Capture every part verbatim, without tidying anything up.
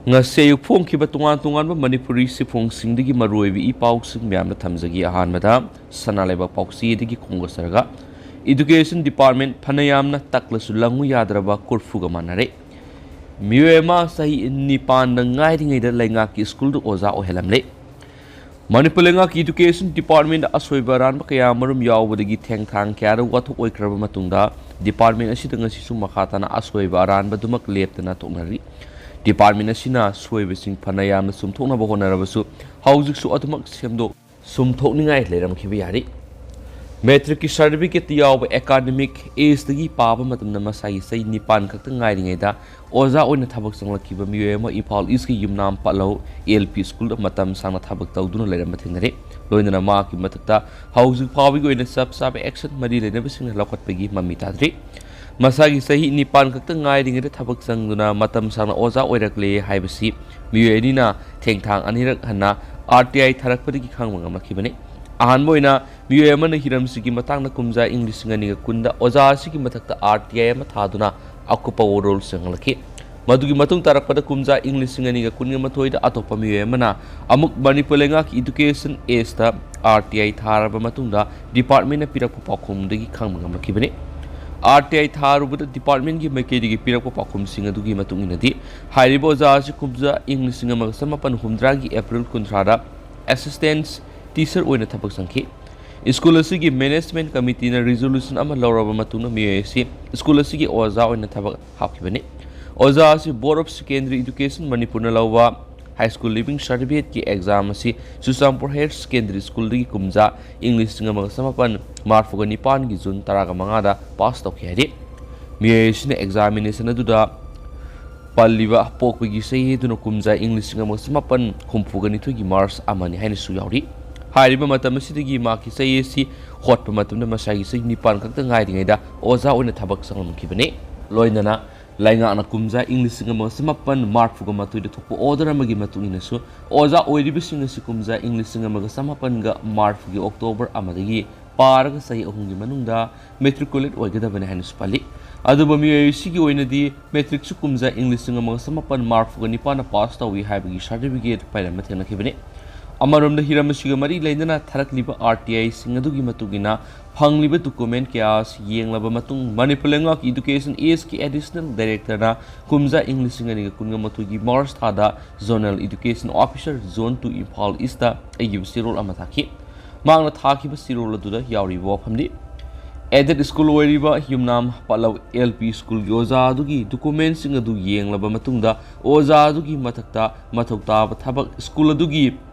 ꯉꯁꯤ ꯑꯌꯨꯛ ꯐꯣꯡꯈꯤꯕ ꯇꯣꯉꯥꯟ ꯇꯣꯉꯥꯟꯕ ꯃꯅꯤꯄꯨꯔꯤ ꯁꯤꯐꯣꯡꯁꯤꯡꯗꯒꯤ ꯃꯔꯨꯑꯣꯏꯕ ꯏ ꯄꯥꯎꯁꯤꯡ ꯃꯌꯥꯝꯗ ꯊꯝꯖꯒꯦ꯫ ꯑꯍꯥꯟꯕꯗ ꯁꯅꯥ ꯂꯩꯕꯥꯛ ꯄꯥꯎꯆꯦꯗꯒꯤ ꯈꯣꯝꯒꯠꯆꯔꯒ, Education Department ꯐꯅ ꯌꯥꯝꯅ ꯇꯛꯂꯁꯨ ꯂꯪꯉꯨ ꯌꯥꯗ꯭ꯔꯕ ꯀꯣꯔꯐꯨꯒ ꯃꯥꯟꯅꯔꯦ꯫ ꯃꯤꯑꯣꯏ ꯑꯃ ꯆꯍꯤ ꯅꯤꯄꯥꯟꯗ ꯉꯥꯏꯔꯤꯉꯩꯗ ꯂꯩꯉꯥꯛꯀꯤ ꯁ꯭ꯀꯨꯜꯗ ꯑꯣꯖꯥ ꯑꯣꯏꯍꯜꯂꯝꯂꯦ꯫ ꯃꯅꯤꯄꯨꯔ ꯂꯩꯉꯥꯛꯀꯤ Education Department ꯑꯁꯣꯏꯕ ꯑꯔꯥꯟꯕ ꯀꯌꯥ ꯑꯃꯔꯣꯝ ꯌꯥꯎꯕꯗꯒꯤ ꯊꯦꯡꯊꯥꯡ ꯀꯌꯥꯗ ꯋꯥꯊꯣꯛ ꯑꯣꯏꯈ꯭ꯔꯕ ꯃꯇꯨꯡꯗ, department ꯑꯁꯤꯗ ꯉꯁꯤꯁꯨ ꯃꯈꯥ ꯇꯥꯅ ꯑꯁꯣꯏꯕ ꯑꯔꯥꯟꯕꯗꯨꯃꯛ ꯂꯦꯞꯇꯅ ꯊꯣꯛꯅꯔꯤ꯫ Department ꯑꯁꯤꯅ ꯁꯣꯏꯕꯁꯤꯡ ꯐꯅ ꯌꯥꯝꯅ ꯆꯨꯝꯊꯣꯛꯅꯕ ꯍꯣꯠꯅꯔꯕꯁꯨ, ꯍꯧꯖꯤꯛꯁꯨ ꯑꯗꯨꯃꯛ ꯁꯦꯝꯗꯣꯛ ꯁꯨꯝꯊꯣꯛꯅꯤꯡꯉꯥꯏ ꯂꯩꯔꯝꯈꯤꯕ ꯌꯥꯔꯤ꯫ Matricꯀꯤ certificate ꯌꯥꯎꯕ academic ageꯇꯒꯤ ꯄꯥꯕ ꯃꯇꯝꯗ, ꯃꯁꯥꯒꯤ ꯆꯍꯤ ꯅꯤꯄꯥꯟ ꯈꯛꯇ ꯉꯥꯏꯔꯤꯉꯩꯗ ꯑꯣꯖꯥ ꯑꯣꯏꯅ ꯊꯕꯛ ꯆꯪꯂꯛꯈꯤꯕ ꯃꯤꯑꯣꯏ ꯑꯃ ꯏꯝꯐꯥꯜ Eastꯀꯤ ꯌꯨꯝꯅꯥꯝ ꯄꯠꯂꯧ L P Schoolꯗ ꯃꯇꯝ ꯁꯥꯡꯅ ꯊꯕꯛ ꯇꯧꯗꯨꯅ ꯂꯩꯔꯝꯕ ꯊꯦꯡꯅꯔꯦ꯫ ꯂꯣꯏꯅꯅ ꯃꯍꯥꯛꯀꯤ ꯃꯊꯛꯇ ꯍꯧꯖꯤꯛ ꯐꯥꯎꯕꯒꯤ ꯑꯣꯏꯅ ꯆꯞ ꯆꯥꯕ action ꯃꯔꯤ ꯂꯩꯅꯕꯁꯤꯡꯅ ꯂꯧꯈꯠꯄꯒꯤ ꯃꯃꯤ ꯇꯥꯗ꯭ꯔꯤ꯫ ꯃꯁꯥꯒꯤ ꯆꯍꯤ ꯅꯤꯄꯥꯟ ꯈꯛꯇ ꯉꯥꯏꯔꯤꯉꯩꯗ ꯊꯕꯛ ꯆꯪꯗꯨꯅ ꯃꯇꯝ ꯁꯥꯡꯅ ꯑꯣꯖꯥ ꯑꯣꯏꯔꯛꯂꯦ ꯍꯥꯏꯕꯁꯤ ꯃꯤꯑꯣꯏ ꯑꯅꯤꯅ ꯊꯦꯡꯊꯥꯡ ꯑꯅꯤꯔꯛ ꯍꯟꯅ R T I ꯊꯥꯔꯛꯄꯗꯒꯤ ꯈꯪꯕ ꯉꯝꯂꯛꯈꯤꯕꯅꯤ꯫ ꯑꯍꯥꯟꯕ ꯑꯣꯏꯅ, ꯃꯤꯑꯣꯏ ꯑꯃꯅ ꯍꯤꯔꯝꯁꯤꯒꯤ ꯃꯇꯥꯡꯗ ꯀꯨꯝꯖꯥ ꯏꯪ ꯂꯤꯁꯤꯡ ꯑꯅꯤꯒ ꯀꯨꯟꯗ ꯑꯣꯖꯥ ꯑꯁꯤꯒꯤ ꯃꯊꯛꯇ R T I ꯑꯃ ꯊꯥꯗꯨꯅ ꯑꯀꯨꯞꯄ ꯋꯥꯔꯣꯜ ꯁꯤꯡꯍꯜꯂꯛꯈꯤ꯫ ꯃꯗꯨꯒꯤ ꯃꯇꯨꯡ ꯇꯥꯔꯛꯄꯗ, ꯀꯨꯝꯖꯥ ꯏꯪ ꯂꯤꯁꯤꯡ ꯑꯅꯤꯒ ꯀꯨꯟꯒ ꯃꯥꯊꯣꯏꯗ ꯑꯇꯣꯞꯄ ꯃꯤꯑꯣꯏ ꯑꯃꯅ ꯑꯃꯨꯛ ꯃꯅꯤꯄꯨꯔ ꯂꯩꯉꯥꯛꯀꯤ Education Ageꯇ R T I ꯊꯥꯔꯕ ꯃꯇꯨꯡꯗ, departmentꯅ ꯄꯤꯔꯛꯄ ꯄꯥꯎꯈꯨꯝꯗꯒꯤ ꯈꯪꯕ ꯉꯝꯂꯛꯈꯤꯕꯅꯤ꯫ R T I ꯊꯥꯔꯨꯕꯗ departmentꯀꯤ ꯃꯥꯏꯀꯩꯗꯒꯤ ꯄꯤꯔꯛꯄ ꯄꯥꯎꯈꯨꯝꯁꯤꯡ ꯑꯗꯨꯒꯤ ꯃꯇꯨꯡ ꯏꯟꯅꯗꯤ, ꯍꯥꯏꯔꯤꯕ ꯑꯣꯖꯥ ꯑꯁꯤ ꯀꯨꯝꯖꯥ ꯏꯪ ꯂꯤꯁꯤꯡ ꯑꯃꯒ ꯆꯃꯥꯄꯟ ꯍꯨꯝꯗ꯭ꯔꯥꯒꯤ April ꯀꯨꯟꯊ꯭ꯔꯥꯗ assistant teacher ꯑꯣꯏꯅ ꯊꯕꯛ ꯆꯪꯈꯤ꯫ ꯁ꯭ꯀꯨꯜ ꯑꯁꯤꯒꯤ management committeeꯅ resolution ꯑꯃ ꯂꯧꯔꯕ ꯃꯇꯨꯡꯗ, ꯃꯤꯑꯣꯏ ꯑꯁꯤ ꯁ꯭ꯀꯨꯜ ꯑꯁꯤꯒꯤ ꯑꯣꯖꯥ ꯑꯣꯏꯅ ꯊꯕꯛ ꯍꯥꯞꯈꯤꯕꯅꯤ꯫ ꯑꯣꯖꯥ ꯑꯁꯤ Board of Secondary Education ꯃꯅꯤꯄꯨꯔꯅ ꯂꯧꯕ High School Leaving Certificateꯀꯤ exam ꯑꯁꯤ ꯆꯨꯔꯆꯥꯟꯄꯨꯔ Higher Secondary Schoolꯗꯒꯤ ꯀꯨꯝꯖꯥ ꯏꯪ ꯂꯤꯁꯤꯡ ꯑꯃꯒ ꯆꯃꯥꯄꯟ ꯃꯔꯤꯐꯨꯒ ꯅꯤꯄꯥꯟꯒꯤ June ꯇꯔꯥꯒ ꯃꯉꯥꯗ pass ꯇꯧꯈꯤ ꯍꯥꯏꯔꯤ꯫ ꯃꯤꯑꯣꯏ ꯑꯁꯤꯅ examination ꯑꯗꯨꯗ ꯄꯜꯂꯤꯕ ꯄꯣꯛꯄꯒꯤ ꯆꯍꯤ ꯑꯗꯨꯅ ꯀꯨꯝꯖꯥ ꯏꯪ ꯂꯤꯁꯤꯡ ꯑꯃꯒ ꯆꯃꯥꯄꯟ ꯍꯨꯝꯐꯨꯒ ꯅꯤꯊꯣꯏꯒꯤ March ꯑꯃꯅꯤ ꯍꯥꯏꯅꯁꯨ ꯌꯥꯎꯔꯤ꯫ ꯍꯥꯏꯔꯤꯕ ꯃꯇꯝ ꯑꯁꯤꯗꯒꯤ ꯃꯍꯥꯛꯀꯤ ꯆꯍꯤ ꯑꯁꯤ ꯍꯣꯠꯄ ꯃꯇꯝꯗ ꯃꯁꯥꯒꯤ ꯆꯍꯤ ꯅꯤꯄꯥꯟ ꯈꯛꯇ ꯉꯥꯏꯔꯤꯉꯩꯗ ꯑꯣꯖꯥ ꯑꯣꯏꯅ ꯊꯕꯛ ꯆꯪꯂꯝꯈꯤꯕꯅꯤ꯫ ꯂꯣꯏꯅꯅ ꯂꯩꯉꯥꯛꯅ ꯀꯨꯝꯖꯥ ꯏꯪ ꯂꯤꯁꯤꯡ ꯑꯃꯒ ꯆꯃꯥꯄꯟ ꯃꯔꯤꯐꯨꯒ ꯃꯥꯊꯣꯏꯗ ꯊꯣꯛꯄ order ꯑꯃꯒꯤ ꯃꯇꯨꯡ ꯏꯟꯅꯁꯨ, ꯑꯣꯖꯥ ꯑꯣꯏꯔꯤꯕꯁꯤꯡ ꯑꯁꯤ ꯀꯨꯝꯖꯥ ꯏꯪ ꯂꯤꯁꯤꯡ ꯑꯃꯒ ꯆꯃꯥꯄꯟꯒ ꯃꯔꯤꯐꯨꯒꯤ October ꯑꯃꯗꯒꯤ ꯄꯥꯔꯒ ꯆꯍꯤ ꯑꯍꯨꯝꯒꯤ ꯃꯅꯨꯡꯗ matriculate ꯑꯣꯏꯒꯗꯕꯅꯤ ꯍꯥꯏꯅꯁꯨ ꯄꯜꯂꯤ꯫ ꯑꯗꯨꯕꯨ ꯃꯤꯑꯣꯏ ꯑꯁꯤꯒꯤ ꯑꯣꯏꯅꯗꯤ ꯃꯦꯇ꯭ꯔꯤꯛꯁꯨ ꯀꯨꯝꯖꯥ ꯏꯪ ꯂꯤꯁꯤꯡ ꯑꯃꯒ ꯆꯃꯥꯄꯟ ꯃꯔꯤꯐꯨꯒ ꯅꯤꯄꯥꯟꯗ ꯄꯥꯁ ꯇꯧꯏ ꯍꯥꯏꯕꯒꯤ ꯁꯥꯔꯇꯤꯐꯤꯀꯦꯠ ꯄꯥꯏꯔꯝꯕ ꯊꯦꯡꯅꯈꯤꯕꯅꯤ꯫ ꯑꯃꯔꯣꯝꯗ ꯍꯤꯔꯝ ꯑꯁꯤꯒ ꯃꯔꯤ ꯂꯩꯅꯅ ꯊꯥꯔꯛꯂꯤꯕ ꯑꯥꯔ ꯇꯤ ꯑꯥꯏꯁꯤꯡ ꯑꯗꯨꯒꯤ ꯃꯇꯨꯡ ꯏꯟꯅ ꯐꯪꯂꯤꯕ ꯗꯣꯀꯨꯃꯦꯟ ꯀꯌꯥ ꯑꯁꯤ ꯌꯦꯡꯂꯕ ꯃꯇꯨꯡ ꯃꯅꯤꯄꯨꯔ ꯂꯩꯉꯥꯛꯀꯤ ꯏꯗꯨꯀꯦꯁꯟ ꯑꯦꯁꯀꯤ ꯑꯦꯗꯤꯁꯅꯦꯜ ꯗꯥꯏꯔꯦꯛꯇꯔꯅ ꯀꯨꯝꯖꯥ ꯏꯪ ꯂꯤꯁꯤꯡ ꯑꯅꯤꯒ ꯀꯨꯟꯒ ꯃꯥꯊꯣꯏꯒꯤ ꯃꯥꯔꯆ ꯊꯥꯗ zonal education officer zone two Imphal east ꯑꯏꯕ ꯆꯦꯔꯣꯜ ꯑꯃ ꯊꯥꯈꯤ꯫ ꯃꯍꯥꯛꯅ ꯊꯥꯈꯤꯕ ꯆꯦꯔꯣꯜ ꯑꯗꯨꯗ ꯌꯥꯎꯔꯤꯕ ꯋꯥꯐꯝꯗꯤ, ꯑꯦꯗꯦꯗ ꯁ꯭ꯀꯨꯜ ꯑꯣꯏꯔꯤꯕ ꯌꯨꯝꯅꯥꯝ ꯄꯠꯂꯧ ꯑꯦꯜ ꯄꯤ ꯁ꯭ꯀꯨꯜꯒꯤ ꯑꯣꯖꯥ ꯑꯗꯨꯒꯤ ꯗꯣꯀꯨꯃꯦꯟꯁꯤꯡ ꯑꯗꯨ ꯌꯦꯡꯂꯕ ꯃꯇꯨꯡꯗ ꯑꯣꯖꯥ ꯑꯗꯨꯒꯤ ꯃꯊꯛꯇ ꯃꯊꯧ ꯇꯥꯕ ꯊꯕꯛ ꯁ꯭ꯀꯨꯜ ꯑꯗꯨꯒꯤ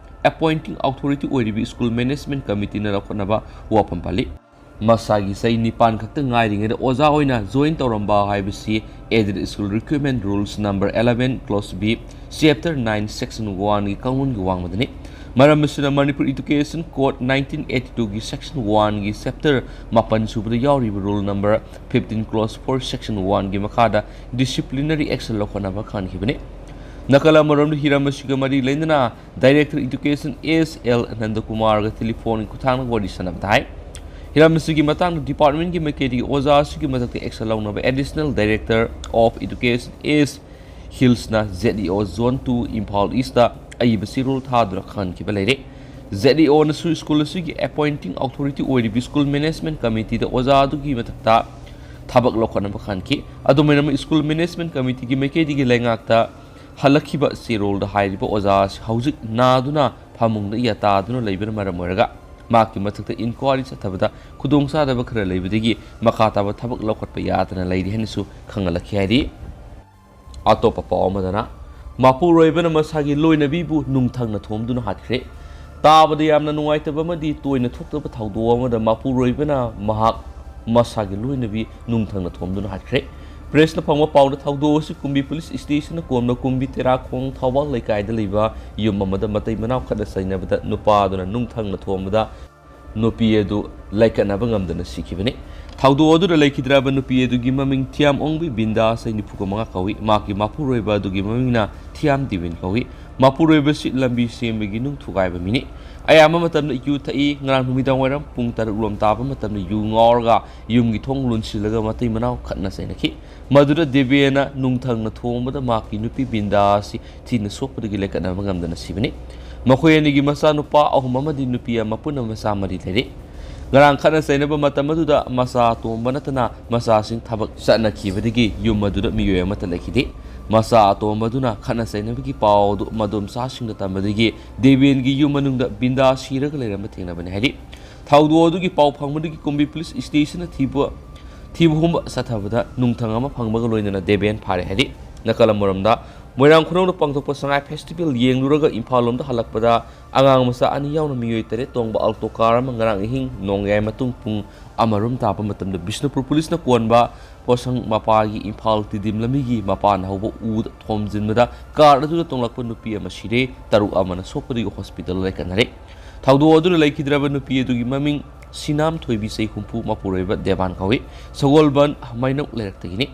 ꯑꯦꯄꯣꯏꯟꯇꯤꯡ ꯑꯣꯊꯣꯔꯤꯇꯤ ꯑꯣꯏꯔꯤꯕ ꯁ꯭ꯀꯨꯜ ꯃꯦꯅꯦꯖꯃꯦꯟꯠ ꯀꯃꯤꯇꯤꯅ ꯂꯧꯈꯠꯅꯕ ꯋꯥꯐꯝ ꯄꯜꯂꯤ꯫ ꯃꯁꯥꯒꯤ ꯆꯍꯤ ꯅꯤꯄꯥꯟ ꯈꯛꯇ ꯉꯥꯏꯔꯤꯉꯩꯗ ꯑꯣꯖꯥ ꯑꯣꯏꯅ ꯖꯣꯏꯟ ꯇꯧꯔꯝꯕ ꯍꯥꯏꯕꯁꯤ aided school recruitment rules number eleven clause B, chapter nine section oneꯒꯤ ꯀꯥꯡꯂꯣꯟꯒꯤ ꯋꯥꯡꯃꯗꯅꯤ꯫ ꯃꯔꯝ ꯑꯁꯤꯅ Manipur education code nineteen eighty twoꯒꯤ section oneꯒꯤ chapter ꯃꯥꯄꯟ ꯁꯨꯕꯗ ꯌꯥꯎꯔꯤꯕ rule number fifteen clause four section oneꯒꯤ ꯃꯈꯥꯗ disciplinary action ꯂꯧꯈꯠꯅꯕ ꯈꯪꯍꯟꯈꯤꯕꯅꯤ꯫ ꯅꯥꯀꯜ ꯑꯃꯔꯣꯝꯗ ꯍꯤꯔꯝ ꯑꯁꯤꯒ ꯃꯔꯤ ꯂꯩꯅꯅ ꯗꯥꯏꯔꯦꯛꯇꯔ ꯏꯗꯨꯀꯦꯁꯟ ꯑꯦꯁ ꯑꯦꯜ ꯅꯟꯗꯀꯨꯃꯥꯔꯒ ꯇꯦꯂꯤꯐꯣꯟꯒꯤ ꯈꯨꯠꯊꯥꯡꯗ ꯋꯥꯔꯤ ꯁꯥꯟꯅꯕ ꯇꯥꯏ꯫ ꯍꯤꯔꯝ ꯑꯁꯤꯒꯤ ꯃꯇꯥꯡꯗ ꯗꯤꯄꯥꯔꯠꯃꯦꯟꯠꯀꯤ ꯃꯥꯏꯀꯩꯗꯒꯤ ꯑꯣꯖꯥ ꯑꯁꯤꯒꯤ ꯃꯊꯛꯇ ꯑꯦꯛꯁꯟ ꯂꯧꯅꯕ additional director of education S ꯍꯤꯜꯁꯅ Z E O zone two Imphal east ꯑꯏꯕ ꯆꯦꯔꯣꯜ ꯊꯥꯗꯨꯅ ꯈꯪꯍꯟꯈꯤꯕ ꯂꯩꯔꯦ꯫ ꯖꯦꯠ ꯏ ꯑꯣꯅꯁꯨ ꯁ꯭ꯀꯨꯜ ꯑꯁꯤꯒꯤ ꯑꯦꯄꯣꯏꯟꯇꯤꯡ ꯑꯣꯊꯣꯔꯤꯇꯤ ꯑꯣꯏꯔꯤꯕ ꯁ꯭ꯀꯨꯜ ꯃꯦꯅꯦꯖꯃꯦꯟꯠ ꯀꯃꯤꯇꯤꯗ ꯑꯣꯖꯥ ꯑꯗꯨꯒꯤ ꯃꯊꯛꯇ ꯊꯕꯛ ꯂꯧꯈꯠꯅꯕ ꯈꯪꯍꯟꯈꯤ꯫ ꯑꯗꯨꯃꯥꯏꯅ ꯁ꯭ꯀꯨꯜ ꯃꯦꯅꯦꯖꯃꯦꯟꯠ ꯀꯃꯤꯇꯤꯒꯤ ꯃꯥꯏꯀꯩꯗꯒꯤ ꯂꯩꯉꯥꯛꯇ ꯍꯜꯂꯛꯈꯤꯕ ꯆꯦꯔꯣꯜꯗ ꯍꯥꯏꯔꯤꯕ ꯑꯣꯖꯥ ꯑꯁꯤ ꯍꯧꯖꯤꯛ ꯅꯥꯗꯨꯅ ꯐꯃꯨꯡꯗ ꯌꯥꯇꯥꯗꯨꯅ ꯂꯩꯕꯅ ꯃꯔꯝ ꯑꯣꯏꯔꯒ ꯃꯍꯥꯛꯀꯤ ꯃꯊꯛꯇ ꯏꯟꯀ꯭ꯋꯥꯔꯤ ꯆꯠꯊꯕꯗ ꯈꯨꯗꯣꯡꯆꯥꯗꯕ ꯈꯔ ꯂꯩꯕꯗꯒꯤ ꯃꯈꯥ ꯇꯥꯕ ꯊꯕꯛ ꯂꯧꯈꯠꯄ ꯌꯥꯗꯅ ꯂꯩꯔꯤ ꯍꯥꯏꯅꯁꯨ ꯈꯪꯍꯜꯂꯛꯈꯤ ꯍꯥꯏꯔꯤ꯫ ꯑꯇꯣꯞꯄ ꯄꯥꯎ ꯑꯃꯗꯅ, ꯃꯄꯨꯔꯣꯏꯕꯅ ꯃꯁꯥꯒꯤ ꯂꯣꯏꯅꯕꯤꯕꯨ ꯅꯨꯡꯊꯪꯅ ꯊꯣꯝꯗꯨꯅ ꯍꯥꯠꯈ꯭ꯔꯦ꯫ ꯇꯥꯕꯗ ꯌꯥꯝꯅ ꯅꯨꯡꯉꯥꯏꯇꯕ ꯑꯃꯗꯤ ꯇꯣꯏꯅ ꯊꯣꯛꯇꯕ ꯊꯧꯗꯣꯛ ꯑꯃꯗ ꯃꯄꯨꯔꯣꯏꯕꯅ ꯃꯍꯥꯛ ꯃꯁꯥꯒꯤ ꯂꯣꯏꯅꯕꯤ ꯅꯨꯡꯊꯪꯅ ꯊꯣꯝꯗꯨꯅ ꯍꯥꯠꯈ꯭ꯔꯦ꯫ ꯄ꯭ꯔꯦꯁꯅ ꯐꯪꯕ ꯄꯥꯎꯗ ꯊꯧꯗꯣꯛ ꯑꯁꯤ ꯀꯨꯝꯕꯤ ꯄꯨꯂꯤꯁ ꯁ꯭ꯇꯦꯁꯟꯅ ꯀꯣꯝꯅ ꯀꯨꯝꯕꯤ ꯇꯦꯔꯥꯈꯣꯡ ꯊꯧꯕꯥꯜ ꯂꯩꯀꯥꯏꯗ ꯂꯩꯕ ꯌꯨꯝ ꯑꯃꯗ ꯃꯇꯩ ꯃꯅꯥꯎ ꯈꯠꯅ ꯆꯩꯅꯕꯗ ꯅꯨꯄꯥ ꯑꯗꯨꯅ ꯅꯨꯡꯊꯪꯅ ꯊꯣꯝꯕꯗ ꯅꯨꯄꯤ ꯑꯗꯨ ꯂꯥꯏꯀꯠꯅꯕ ꯉꯝꯗꯅ ꯁꯤꯈꯤꯕꯅꯤ꯫ ꯊꯧꯗꯣꯛ ꯑꯗꯨꯗ ꯂꯩꯈꯤꯗ꯭ꯔꯕ ꯅꯨꯄꯤ ꯑꯗꯨꯒꯤ ꯃꯃꯤꯡ ꯊꯤꯌꯥꯝ ꯑꯣꯡꯕꯤ ꯕꯤꯟꯗꯥꯁ, ꯆꯍꯤ ꯅꯤꯐꯨꯒ ꯃꯉꯥ ꯀꯧꯏ꯫ ꯃꯍꯥꯛꯀꯤ ꯃꯄꯨꯔꯣꯏꯕ ꯑꯗꯨꯒꯤ ꯃꯃꯤꯡꯅ ꯊꯤꯌꯥꯝ ꯗꯤꯕꯤꯟ ꯀꯧꯏ꯫ ꯃꯄꯨꯔꯣꯏꯕꯁꯤ ꯂꯝꯕꯤ ꯁꯦꯝꯕꯒꯤ ꯅꯨꯡ ꯊꯨꯒꯥꯏꯕ ꯃꯤꯅꯤ꯫ ꯑꯌꯥꯝꯕ ꯃꯇꯝꯗ ꯌꯨ ꯊꯛꯏ꯫ ꯉꯔꯥꯡ ꯅꯨꯃꯤꯗꯥꯡ ꯋꯥꯏꯔꯝ ꯄꯨꯡ ꯇꯔꯨꯛ ꯔꯣꯝ ꯇꯥꯕ ꯃꯇꯝꯗ ꯌꯨ ꯉꯥꯎꯔꯒ ꯌꯨꯝꯒꯤ ꯊꯣꯡ ꯂꯣꯟꯁꯤꯜꯂꯒ ꯃꯇꯩ ꯃꯅꯥꯎ ꯈꯠꯅ ꯆꯩꯅꯈꯤ꯫ ꯃꯗꯨꯗ ꯗꯦꯕꯦꯟꯅ ꯅꯨꯡꯊꯪꯅ ꯊꯣꯝꯕꯗ ꯃꯍꯥꯛꯀꯤ ꯅꯨꯄꯤ ꯕꯤꯟꯗꯥ ꯑꯁꯤ ꯊꯤꯅ ꯁꯣꯛꯄꯗꯒꯤ ꯂꯦꯡꯈꯠꯅꯕ ꯉꯝꯗꯅ ꯁꯤꯕꯅꯤ꯫ ꯃꯈꯣꯏ ꯑꯅꯤꯒꯤ ꯃꯆꯥꯅꯨꯄꯥ ꯑꯍꯨꯝ ꯑꯃꯗꯤ ꯅꯨꯄꯤ ꯑꯃ ꯄꯨꯟꯅ ꯃꯆꯥ ꯃꯔꯤ ꯂꯩꯔꯤ꯫ ꯉꯔꯥꯡ ꯈꯠꯅ ꯆꯩꯅꯕ ꯃꯇꯝ ꯑꯗꯨꯗ ꯃꯆꯥ ꯑꯇꯣꯝꯕ ꯅꯠꯇꯅ ꯃꯆꯥꯁꯤꯡ ꯊꯕꯛ ꯆꯠꯅꯈꯤꯕꯗꯒꯤ ꯌꯨꯝ ꯑꯗꯨꯗ ꯃꯤꯑꯣꯏ ꯑꯃꯠꯇ ꯂꯩꯈꯤꯗꯦ꯫ ꯃꯆꯥ ꯑꯇꯣꯝꯕꯗꯨꯅ ꯈꯠꯅ ꯆꯩꯅꯕꯒꯤ ꯄꯥꯎ ꯑꯗꯨ ꯃꯗꯣꯝꯆꯥꯁꯤꯡꯗ ꯇꯝꯕꯗꯒꯤ ꯗꯦꯕꯦꯟꯒꯤ ꯌꯨꯝ ꯃꯅꯨꯡꯗ ꯕꯤꯟꯗꯥ ꯁꯤꯔꯒ ꯂꯩꯔꯝꯕ ꯊꯦꯡꯅꯕꯅꯤ ꯍꯥꯏꯔꯤ꯫ ꯊꯧꯗꯣꯛ ꯑꯗꯨꯒꯤ ꯄꯥꯎ ꯐꯪꯕꯗꯒꯤ ꯀꯨꯝꯕꯤ ꯄꯨꯂꯤꯁ ꯁ꯭ꯇꯦꯁꯟꯅ ꯊꯤꯕ, ꯊꯤꯕ ꯍꯨꯝꯕ ꯆꯠꯊꯕꯗ ꯅꯨꯡꯊꯪ ꯑꯃ ꯐꯪꯕꯒ ꯂꯣꯏꯅꯅ ꯗꯦꯕꯦꯟ ꯐꯥꯔꯦ ꯍꯥꯏꯔꯤ꯫ ꯅꯥꯀꯜ ꯑꯃꯔꯣꯝꯗ, ꯃꯣꯏꯔꯥꯡ ꯈꯨꯅꯧꯗ ꯄꯥꯡꯊꯣꯛꯄ ꯁꯉꯥꯏ ꯐꯦꯁꯇꯤꯚꯦꯜ ꯌꯦꯡꯂꯨꯔꯒ ꯏꯝꯐꯥꯜ ꯂꯣꯝꯗ ꯍꯜꯂꯛꯄꯗ ꯑꯉꯥꯡ ꯃꯆꯥ ꯑꯅꯤ ꯌꯥꯎꯅ ꯃꯤꯑꯣꯏ ꯇꯔꯦꯠ ꯇꯣꯡꯕ ꯑꯜꯇꯣ ꯀꯥꯔ ꯑꯃ ꯉꯔꯥꯡ ꯑꯍꯤꯡ ꯅꯣꯡꯌꯥꯏ ꯃꯇꯨꯡ ꯄꯨꯡ ꯑꯃꯔꯣꯝ ꯇꯥꯕ ꯃꯇꯝꯗ ꯕꯤꯁꯅꯨꯄꯨꯔ ꯄꯨꯂꯤꯁꯅ ꯀꯣꯟꯕ ꯄꯣꯠꯁꯪ ꯃꯄꯥꯒꯤ ꯏꯝꯐꯥꯜ ꯇꯤꯗꯤꯝ ꯂꯝꯕꯤꯒꯤ ꯃꯄꯥꯟ ꯍꯧꯕ ꯎꯗ ꯊꯣꯝꯖꯤꯟꯕꯗ ꯀꯥꯔ ꯑꯗꯨꯗ ꯇꯣꯡꯂꯛꯄ ꯅꯨꯄꯤ ꯑꯃ ꯁꯤꯔꯦ, ꯇꯔꯨꯛ ꯑꯃꯅ ꯁꯣꯛꯄꯗꯒꯤ ꯍꯣꯁꯄꯤꯇꯥꯜꯗ ꯂꯩꯈꯠꯅꯔꯦ꯫ ꯊꯧꯗꯣꯛ ꯑꯗꯨꯗ ꯂꯩꯈꯤꯗ꯭ꯔꯕ ꯅꯨꯄꯤ ꯑꯗꯨꯒꯤ ꯃꯃꯤꯡ ꯁꯤꯅꯥꯝ ꯊꯣꯏꯕꯤ, ꯆꯍꯤ ꯍꯨꯝꯐꯨ, ꯃꯄꯨꯔꯣꯏꯕ ꯗꯦꯕꯥꯟ ꯀꯧꯏ꯫ ꯁꯒꯣꯜꯕꯟ ꯃꯩꯅꯧ ꯂꯩꯔꯛꯇꯒꯤꯅꯤ꯫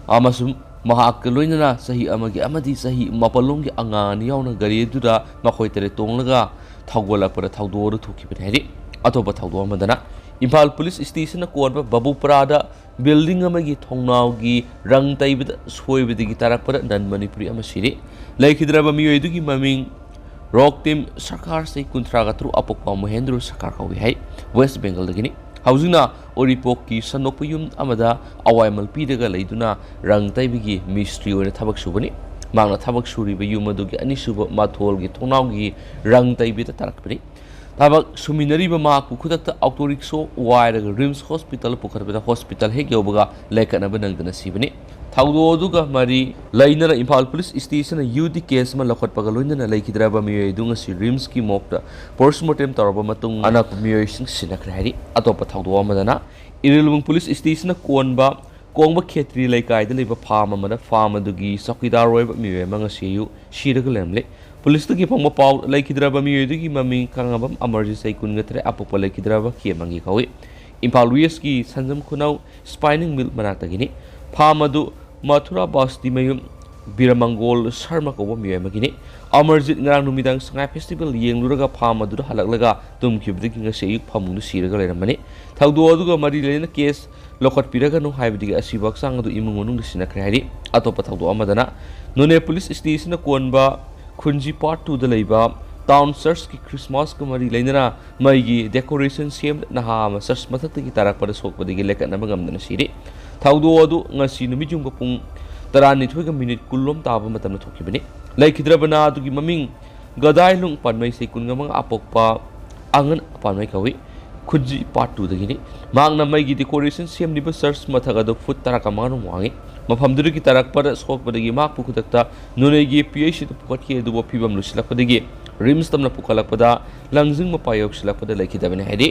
ꯑꯃꯁꯨꯡ ꯃꯍꯥꯛꯀ ꯂꯣꯏꯅꯅ ꯆꯍꯤ ꯑꯃꯒꯤ ꯑꯃꯗꯤ ꯆꯍꯤ ꯃꯥꯄꯜꯂꯣꯝꯒꯤ ꯑꯉꯥꯡ ꯑꯅꯤ ꯌꯥꯎꯅ ꯒꯥꯔꯤ ꯑꯗꯨꯗ ꯃꯈꯣꯏ ꯇꯔꯦꯠ ꯇꯣꯡꯂꯒ ꯊꯧꯒꯠꯂꯛꯄꯗ ꯊꯧꯗꯣꯛ ꯑꯗꯨ ꯊꯣꯛꯈꯤꯕꯅꯤ ꯍꯥꯏꯔꯤ꯫ ꯑꯇꯣꯞꯄ ꯊꯧꯗꯣꯛ ꯑꯃꯗꯅ, ꯏꯝꯐꯥꯜ ꯄꯨꯂꯤꯁ ꯁ꯭ꯇꯦꯁꯟꯅ ꯀꯣꯟꯕ ꯕꯕꯨꯄꯨꯔꯥꯗ ꯕꯤꯜꯗꯤꯡ ꯑꯃꯒꯤ ꯊꯣꯡꯅꯥꯎꯒꯤ ꯔꯪ ꯇꯩꯕꯗ ꯁꯣꯏꯕꯗꯒꯤ ꯇꯥꯔꯛꯄꯗ ꯅꯟ ꯃꯅꯤꯄꯨꯔꯤ ꯑꯃ ꯁꯤꯔꯦ꯫ ꯂꯩꯈꯤꯗ꯭ꯔꯕ ꯃꯤꯑꯣꯏ ꯑꯗꯨꯒꯤ ꯃꯃꯤꯡ ꯔꯣꯛꯇꯤꯝ ꯁꯔꯀꯥꯔ, ꯆꯍꯤ ꯀꯨꯟꯊ꯭ꯔꯥꯒ ꯇꯔꯨꯛ, ꯑꯄꯣꯛꯄ ꯃꯣꯍꯦꯟꯗ꯭ꯔꯣ ꯁꯔꯀꯥꯔ ꯀꯧꯏ ꯍꯥꯏ꯫ ꯋꯦꯁ ꯕꯦꯡꯒꯜꯗꯒꯤꯅꯤ꯫ ꯍꯧꯖꯤꯛꯅ ꯎꯔꯤꯄꯣꯛꯀꯤ ꯁꯟꯗꯣꯛꯄ ꯌꯨꯝ ꯑꯃꯗ ꯑꯋꯥꯏꯃꯜ ꯄꯤꯔꯒ ꯂꯩꯗꯨꯅ ꯔꯪ ꯇꯩꯕꯒꯤ ꯃꯤꯁꯇ꯭ꯔꯤ ꯑꯣꯏꯅ ꯊꯕꯛ ꯁꯨꯕꯅꯤ꯫ ꯃꯍꯥꯛꯅ ꯊꯕꯛ ꯁꯨꯔꯤꯕ ꯌꯨꯝ ꯑꯗꯨꯒꯤ ꯑꯅꯤꯁꯨꯕ ꯃꯊꯣꯜꯒꯤ ꯊꯣꯡꯅꯥꯎꯒꯤ ꯔꯪ ꯇꯩꯕꯗ ꯇꯥꯔꯛꯄꯅꯤ꯫ ꯊꯕꯛ ꯁꯨꯃꯤꯟꯅꯔꯤꯕ ꯃꯍꯥꯛꯄꯨ ꯈꯨꯗꯛꯇ ꯑꯣꯇꯣ ꯔꯤꯛꯁꯣ ꯋꯥꯏꯔꯒ ꯔꯤꯝꯁ ꯍꯣꯁꯄꯤꯇꯥꯜ ꯄꯨꯈꯠꯄꯗ ꯍꯣꯁꯄꯤꯇꯥꯜ ꯍꯦꯛ ꯌꯧꯕꯒ ꯂꯩꯈꯠꯅꯕ ꯅꯪꯗꯅ ꯁꯤꯕꯅꯤ꯫ ꯊꯧꯗꯣꯛ ꯑꯗꯨꯒ ꯃꯔꯤ ꯂꯩꯅꯅ ꯏꯝꯐꯥꯜ ꯄꯨꯂꯤꯁ ꯁ꯭ꯇꯦꯁꯟꯅ ꯌꯨ ꯗꯤ ꯀꯦꯁ ꯑꯃ ꯂꯧꯈꯠꯄꯒ ꯂꯣꯏꯅꯅ ꯂꯩꯈꯤꯗ꯭ꯔꯕ ꯃꯤꯑꯣꯏ ꯑꯗꯨ ꯉꯁꯤ ꯔꯤꯝꯁꯀꯤ ꯃꯣꯔꯒꯇ ꯄꯣꯁꯃꯣꯔꯇꯦꯝ ꯇꯧꯔꯕ ꯃꯇꯨꯡ ꯑꯅꯛꯄ ꯃꯤꯑꯣꯏꯁꯤꯡ ꯁꯤꯟꯅꯈ꯭ꯔꯦ ꯍꯥꯏꯔꯤ꯫ ꯑꯇꯣꯞꯄ ꯊꯧꯗꯣꯛ ꯑꯃꯗꯅ, ꯏꯔꯤꯜꯕꯨꯡ ꯄꯨꯂꯤꯁ ꯁ꯭ꯇꯦꯁꯟꯅ ꯀꯣꯟꯕ ꯀꯣꯡꯕ ꯈꯦꯇ꯭ꯔꯤ ꯂꯩꯀꯥꯏꯗ ꯂꯩꯕ ꯐꯥꯔꯝ ꯑꯃꯗ ꯐꯥꯔꯝ ꯑꯗꯨꯒꯤ ꯆꯧꯀꯤꯗꯥꯔ ꯑꯣꯏꯕ ꯃꯤꯑꯣꯏ ꯑꯃ ꯉꯁꯤ ꯑꯌꯨꯛ ꯁꯤꯔꯒ ꯂꯩꯔꯝꯂꯦ꯫ ꯄꯨꯂꯤꯁꯇꯒꯤ ꯐꯪꯕ ꯄꯥꯎ, ꯂꯩꯈꯤꯗ꯭ꯔꯕ ꯃꯤꯑꯣꯏ ꯑꯗꯨꯒꯤ ꯃꯃꯤꯡ ꯈꯥꯉꯕꯝ ꯑꯃꯔꯖꯤꯠ, ꯆꯍꯤ ꯀꯨꯟꯒ ꯇꯔꯦꯠ, ꯑꯄꯣꯛꯄ ꯂꯩꯈꯤꯗ꯭ꯔꯕ ꯀꯦ ꯃꯪꯒꯤ ꯀꯧꯏ꯫ ꯏꯝꯐꯥꯜ ꯋꯦꯁꯀꯤ ꯁꯟꯖꯝ ꯈꯨꯅꯧ ꯁ꯭ꯄꯥꯏꯅꯤꯡ ꯃꯤꯜ ꯃꯅꯥꯛꯇꯒꯤꯅꯤ꯫ ꯐꯥꯝ ꯑꯗꯨ ꯃꯊꯨꯔꯥ ꯕꯥꯁꯇꯤ ꯃꯌꯨꯝ ꯕꯤꯔꯃꯪꯒꯣꯜ ꯁꯔꯃ ꯀꯧꯕ ꯃꯤꯑꯣꯏ ꯑꯃꯒꯤꯅꯤ꯫ ꯑꯃꯔꯖꯤꯠ ꯉꯔꯥꯡ ꯅꯨꯃꯤꯗꯥꯡ ꯁꯉꯥꯏ ꯐꯦꯁꯇꯤꯚꯦꯜ ꯌꯦꯡꯂꯨꯔꯒ ꯐꯥꯝ ꯑꯗꯨꯗ ꯍꯜꯂꯛꯂꯒ ꯇꯨꯝꯈꯤꯕꯗꯒꯤ ꯉꯁꯤ ꯑꯌꯨꯛ ꯐꯃꯨꯡꯗ ꯁꯤꯔꯒ ꯂꯩꯔꯝꯕꯅꯤ꯫ ꯊꯧꯗꯣꯛ ꯑꯗꯨꯒ ꯃꯔꯤ ꯂꯩꯅꯅ ꯀꯦꯁ ꯂꯧꯈꯠꯄꯤꯔꯒꯅꯨ ꯍꯥꯏꯕꯗꯒꯤ ꯑꯁꯤꯕ ꯍꯛꯆꯥꯡ ꯑꯗꯨ ꯏꯃꯨꯡ ꯃꯅꯨꯡꯗ ꯁꯤꯟꯅꯈ꯭ꯔꯦ ꯍꯥꯏꯔꯤ꯫ ꯑꯇꯣꯞꯄ ꯊꯧꯗꯣꯛ ꯑꯃꯗꯅ ꯅꯣꯅꯦ ꯄꯨꯂꯤꯁ ꯁ꯭ꯇꯦꯁꯟꯅ ꯀꯣꯟꯕ ꯈꯨꯟꯖꯤ ꯄꯥꯔꯠ ꯇꯨꯗ ꯂꯩꯕ ꯇꯥꯎꯟ ꯆꯔꯆꯀꯤ ꯈ꯭ꯔꯤꯁꯃꯥꯁꯀ ꯃꯔꯤ ꯂꯩꯅꯅ ꯃꯩꯒꯤ ꯗꯦꯀꯣꯔꯦꯁꯟ ꯁꯦꯝꯗ ꯅꯍꯥ ꯑꯃ ꯆꯔꯆ ꯃꯊꯛꯇꯒꯤ ꯇꯥꯔꯛꯄꯗ ꯁꯣꯛꯄꯗꯒꯤ ꯂꯦꯀꯠꯅꯕ ꯉꯝꯗꯅ ꯁꯤꯔꯤ꯫ ꯊꯧꯗꯣꯛ ꯑꯗꯨ ꯉꯁꯤ ꯅꯨꯃꯤꯠꯌꯨꯡꯕ ꯄꯨꯡ ꯇꯔꯥꯅꯤꯊꯣꯏꯒ ꯃꯤꯅꯤꯠ ꯀꯨꯟꯂꯣꯝ ꯇꯥꯕ ꯃꯇꯝꯗ ꯊꯣꯛꯈꯤꯕꯅꯤ꯫ ꯂꯩꯈꯤꯗ꯭ꯔꯕ ꯅꯍꯥ ꯑꯗꯨꯒꯤ ꯃꯃꯤꯡ ꯒꯗꯥꯏꯂꯨꯡ ꯄꯥꯟꯃꯩ ꯁꯩꯀꯨꯟꯒ ꯃꯉꯥ ꯑꯄꯣꯛꯄ ꯑꯉꯟ ꯄꯥꯟꯃꯩ ꯀꯧꯏ꯫ ꯈꯨꯟꯖꯤ ꯄꯥꯔꯠ ꯇꯨꯗꯒꯤꯅꯤ꯫ ꯃꯍꯥꯛꯅ ꯃꯩꯒꯤ ꯗꯦꯀꯣꯔꯦꯁꯟ ꯁꯦꯝꯂꯤꯕ ꯆꯔꯆ ꯃꯊꯛ ꯑꯗꯨ ꯐꯨꯠ ꯇꯔꯥꯒ ꯃꯉꯥꯔꯣꯝ ꯋꯥꯡꯏ꯫ ꯃꯐꯝꯗꯨꯗꯒꯤ ꯇꯥꯔꯛꯄꯗ ꯁꯣꯛꯄꯗꯒꯤ ꯃꯍꯥꯛꯄꯨ ꯈꯨꯗꯛꯇ ꯅꯣꯅꯦꯒꯤ ꯄꯤ ꯑꯩꯆ ꯁꯤꯗ ꯄꯨꯈꯠꯈꯤ, ꯑꯗꯨꯕꯨ ꯐꯤꯕꯝ ꯂꯨꯁꯤꯜꯂꯛꯄꯗꯒꯤ ꯔꯤꯝꯁ ꯇꯝꯅ ꯄꯨꯈꯠꯂꯛꯄꯗ ꯂꯪꯖꯤꯡ ꯃꯄꯥ ꯌꯧꯁꯤꯜꯂꯛꯄꯗ ꯂꯩꯈꯤꯗꯕꯅꯤ ꯍꯥꯏꯔꯤ꯫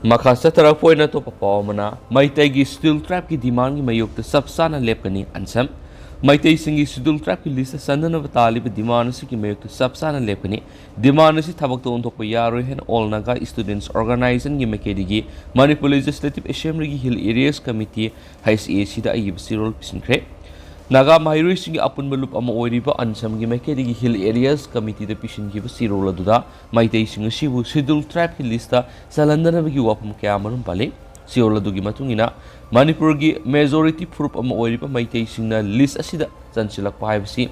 ꯃꯈꯥ ꯆꯠꯊꯔꯛꯄ ꯑꯣꯏꯅ ꯑꯇꯣꯞꯄ ꯄꯥꯎ ꯑꯃꯅ, ꯃꯩꯇꯩꯒꯤ ꯁꯤꯗꯨꯜ ꯇ꯭ꯔꯥꯏꯕꯀꯤ ꯗꯤꯃꯥꯟꯒꯤ ꯃꯥꯌꯣꯛꯇ ꯆꯞ ꯆꯥꯅ ꯂꯦꯞꯀꯅꯤ ꯑꯟꯁꯝ꯫ ꯃꯩꯇꯩꯁꯤꯡꯒꯤ ꯁꯤꯗꯨꯜ ꯇ꯭ꯔꯥꯏꯕꯀꯤ ꯂꯤꯁꯇ ꯆꯟꯅꯅꯕ ꯇꯥꯜꯂꯤꯕ ꯗꯤꯃꯥꯟ ꯑꯁꯤꯒꯤ ꯃꯥꯌꯣꯛꯇ ꯆꯞ ꯆꯥꯅ ꯂꯦꯞꯀꯅꯤ꯫ ꯗꯤꯃꯥꯟ ꯑꯁꯤ ꯊꯕꯛꯇ ꯑꯣꯟꯊꯣꯛꯄ ꯌꯥꯔꯣꯏ ꯍꯥꯏꯅ ꯑꯣꯜ ꯅꯥꯒꯥ ꯁ꯭ꯇꯨꯗꯦꯟꯠꯁ ꯑꯣꯔꯒꯅꯥꯏꯖꯦꯁꯟꯒꯤ ꯃꯥꯏꯀꯩꯗꯒꯤ ꯃꯅꯤꯄꯨꯔ ꯂꯦꯖꯤꯁꯂꯦꯇꯤꯚ ꯑꯦꯁꯦꯝꯕ꯭ꯂꯤꯒꯤ hill areas committee, H A ꯁꯤꯗ ꯑꯏꯕ ꯆꯦꯔꯣꯜ ꯄꯤꯁꯤꯟꯈ꯭ꯔꯦ꯫ ꯅꯥꯒꯥ ꯃꯍꯩꯔꯣꯏꯁꯤꯡꯒꯤ ꯑꯄꯨꯟꯕ ꯂꯨꯞ ꯑꯃ ꯑꯣꯏꯔꯤꯕ ꯑꯟꯁꯝꯒꯤ ꯃꯥꯏꯀꯩꯗꯒꯤ ꯍꯤꯜ ꯑꯦꯔꯤꯌꯥꯁ ꯀꯃꯤꯇꯤꯗ ꯄꯤꯁꯤꯟꯈꯤꯕ ꯆꯦꯔꯣꯜ ꯑꯗꯨꯗ ꯃꯩꯇꯩꯁꯤꯡ ꯑꯁꯤꯕꯨ ꯁꯤꯗꯨꯜ ꯇ꯭ꯔꯥꯏꯕꯀꯤ ꯂꯤꯁꯇ ꯆꯜꯍꯟꯗꯅꯕꯒꯤ ꯋꯥꯐꯝ ꯀꯌꯥ ꯑꯃꯔꯣꯝ ꯄꯜꯂꯤ꯫ ꯆꯦꯔꯣꯜ ꯑꯗꯨꯒꯤ ꯃꯇꯨꯡ ꯏꯟꯅ, ꯃꯅꯤꯄꯨꯔꯒꯤ ꯃꯦꯖꯣꯔꯤꯇꯤ ꯐꯨꯔꯨꯞ ꯑꯃ ꯑꯣꯏꯔꯤꯕ ꯃꯩꯇꯩꯁꯤꯡꯅ ꯂꯤꯁ ꯑꯁꯤꯗ ꯆꯟꯁꯤꯜꯂꯛꯄ ꯍꯥꯏꯕꯁꯤ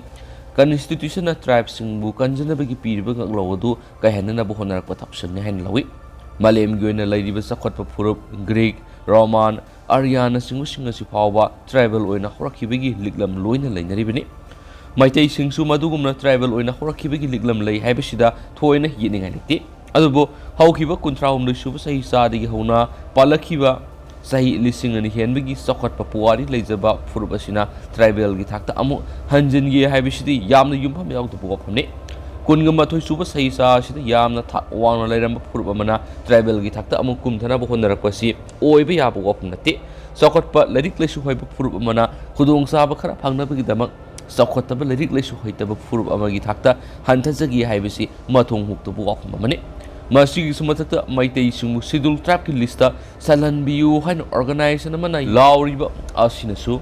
ꯀꯟꯁꯇꯤꯇ꯭ꯌꯨꯁꯟꯅ ꯇ꯭ꯔꯥꯏꯕꯁꯤꯡꯕꯨ ꯀꯟꯖꯅꯕꯒꯤ ꯄꯤꯔꯤꯕ ꯉꯛꯂꯧ ꯑꯗꯨ ꯀꯥꯏꯍꯟꯅꯅꯕ ꯍꯣꯠꯅꯔꯛꯄ ꯊꯧꯁꯤꯜꯅꯤ ꯍꯥꯏꯅ ꯂꯧꯏ꯫ ꯃꯥꯂꯦꯝꯒꯤ ꯑꯣꯏꯅ ꯂꯩꯔꯤꯕ ꯆꯥꯎꯈꯠꯄ ꯐꯨꯔꯨꯞ, ꯒ꯭ꯔꯤꯛ, ꯔꯣꯃꯥꯟ, ꯑꯥꯔꯌꯥꯅꯆꯤꯡꯕꯁꯤꯡ ꯑꯁꯤ ꯐꯥꯎꯕ ꯇ꯭ꯔꯥꯏꯕꯦꯜ ꯑꯣꯏꯅ ꯍꯧꯔꯛꯈꯤꯕꯒꯤ ꯂꯤꯛꯂꯝ ꯂꯣꯏꯅ ꯂꯩꯅꯔꯤꯕꯅꯤ꯫ ꯃꯩꯇꯩꯁꯤꯡꯁꯨ ꯃꯗꯨꯒꯨꯝꯅ ꯇ꯭ꯔꯥꯏꯕꯦꯜ ꯑꯣꯏꯅ ꯍꯧꯔꯛꯈꯤꯕꯒꯤ ꯂꯤꯛꯂꯝ ꯂꯩ ꯍꯥꯏꯕꯁꯤꯗ ꯊꯣꯏꯅ ꯌꯦꯠꯅꯤꯡꯉꯥꯏ ꯂꯩꯇꯦ꯫ ꯑꯗꯨꯕꯨ ꯍꯧꯈꯤꯕ ꯀꯨꯟꯊ꯭ꯔꯥꯍꯨꯝꯗꯣꯏ ꯁꯨꯕ ꯆꯍꯤ ꯆꯥꯗꯒꯤ ꯍꯧꯅ ꯄꯥꯜꯂꯛꯈꯤꯕ ꯆꯍꯤ ꯂꯤꯁꯤꯡ ꯑꯅꯤ ꯍꯦꯟꯕꯒꯤ ꯆꯥꯎꯈꯠꯄ ꯄꯨꯋꯥꯔꯤ ꯂꯩꯖꯕ ꯐꯨꯔꯨꯞ ꯑꯁꯤꯅ ꯇ꯭ꯔꯥꯏꯕꯦꯜꯒꯤ ꯊꯥꯛꯇ ꯑꯃꯨꯛ ꯍꯟꯖꯤꯟꯒꯦ ꯍꯥꯏꯕꯁꯤꯗꯤ ꯌꯥꯝꯅ ꯌꯨꯝꯐꯝ ꯌꯥꯎꯗꯕ ꯋꯥꯐꯝꯅꯤ꯫ ꯀꯨꯟꯒ ꯃꯥꯊꯣꯏ ꯁꯨꯕ ꯆꯍꯤ ꯆꯥ ꯑꯁꯤꯗ ꯌꯥꯝꯅ ꯊꯥꯛ ꯋꯥꯡꯅ ꯂꯩꯔꯝꯕ ꯐꯨꯔꯨꯞ ꯑꯃꯅ ꯇ꯭ꯔꯥꯏꯕꯦꯜꯒꯤ ꯊꯥꯛꯇ ꯑꯃꯨꯛ ꯀꯨꯝꯊꯅꯕ ꯍꯣꯠꯅꯔꯛꯄꯁꯤ ꯑꯣꯏꯕ ꯌꯥꯕ ꯋꯥꯐꯝ ꯅꯠꯇꯦ꯫ ꯆꯥꯎꯈꯠꯄ ꯂꯥꯏꯔꯤꯛ ꯂꯥꯏꯁꯨ ꯍꯩꯕ ꯐꯨꯔꯨꯞ ꯑꯃꯅ ꯈꯨꯗꯣꯡꯆꯥꯕ ꯈꯔ ꯐꯪꯅꯕꯒꯤꯗꯃꯛ ꯆꯥꯎꯈꯠꯇꯕ ꯂꯥꯏꯔꯤꯛ ꯂꯥꯏꯁꯨ ꯍꯩꯇꯕ ꯐꯨꯔꯨꯞ ꯑꯃꯒꯤ ꯊꯥꯛꯇ ꯍꯟꯊꯖꯒꯦ ꯍꯥꯏꯕꯁꯤ ꯃꯊꯣꯡ ꯍꯨꯛꯇꯕ ꯋꯥꯐꯝ ꯑꯃꯅꯤ꯫ ꯃꯁꯤꯒꯤꯁꯨ ꯃꯊꯛꯇ ꯃꯩꯇꯩꯁꯤꯡꯕꯨ Scheduled Tribeꯀꯤ listꯇ ꯆꯜꯍꯟꯕꯤꯌꯨ ꯍꯥꯏꯅ organization ꯑꯃꯅ ꯂꯥꯎꯔꯤꯕ ꯑꯁꯤꯅꯁꯨ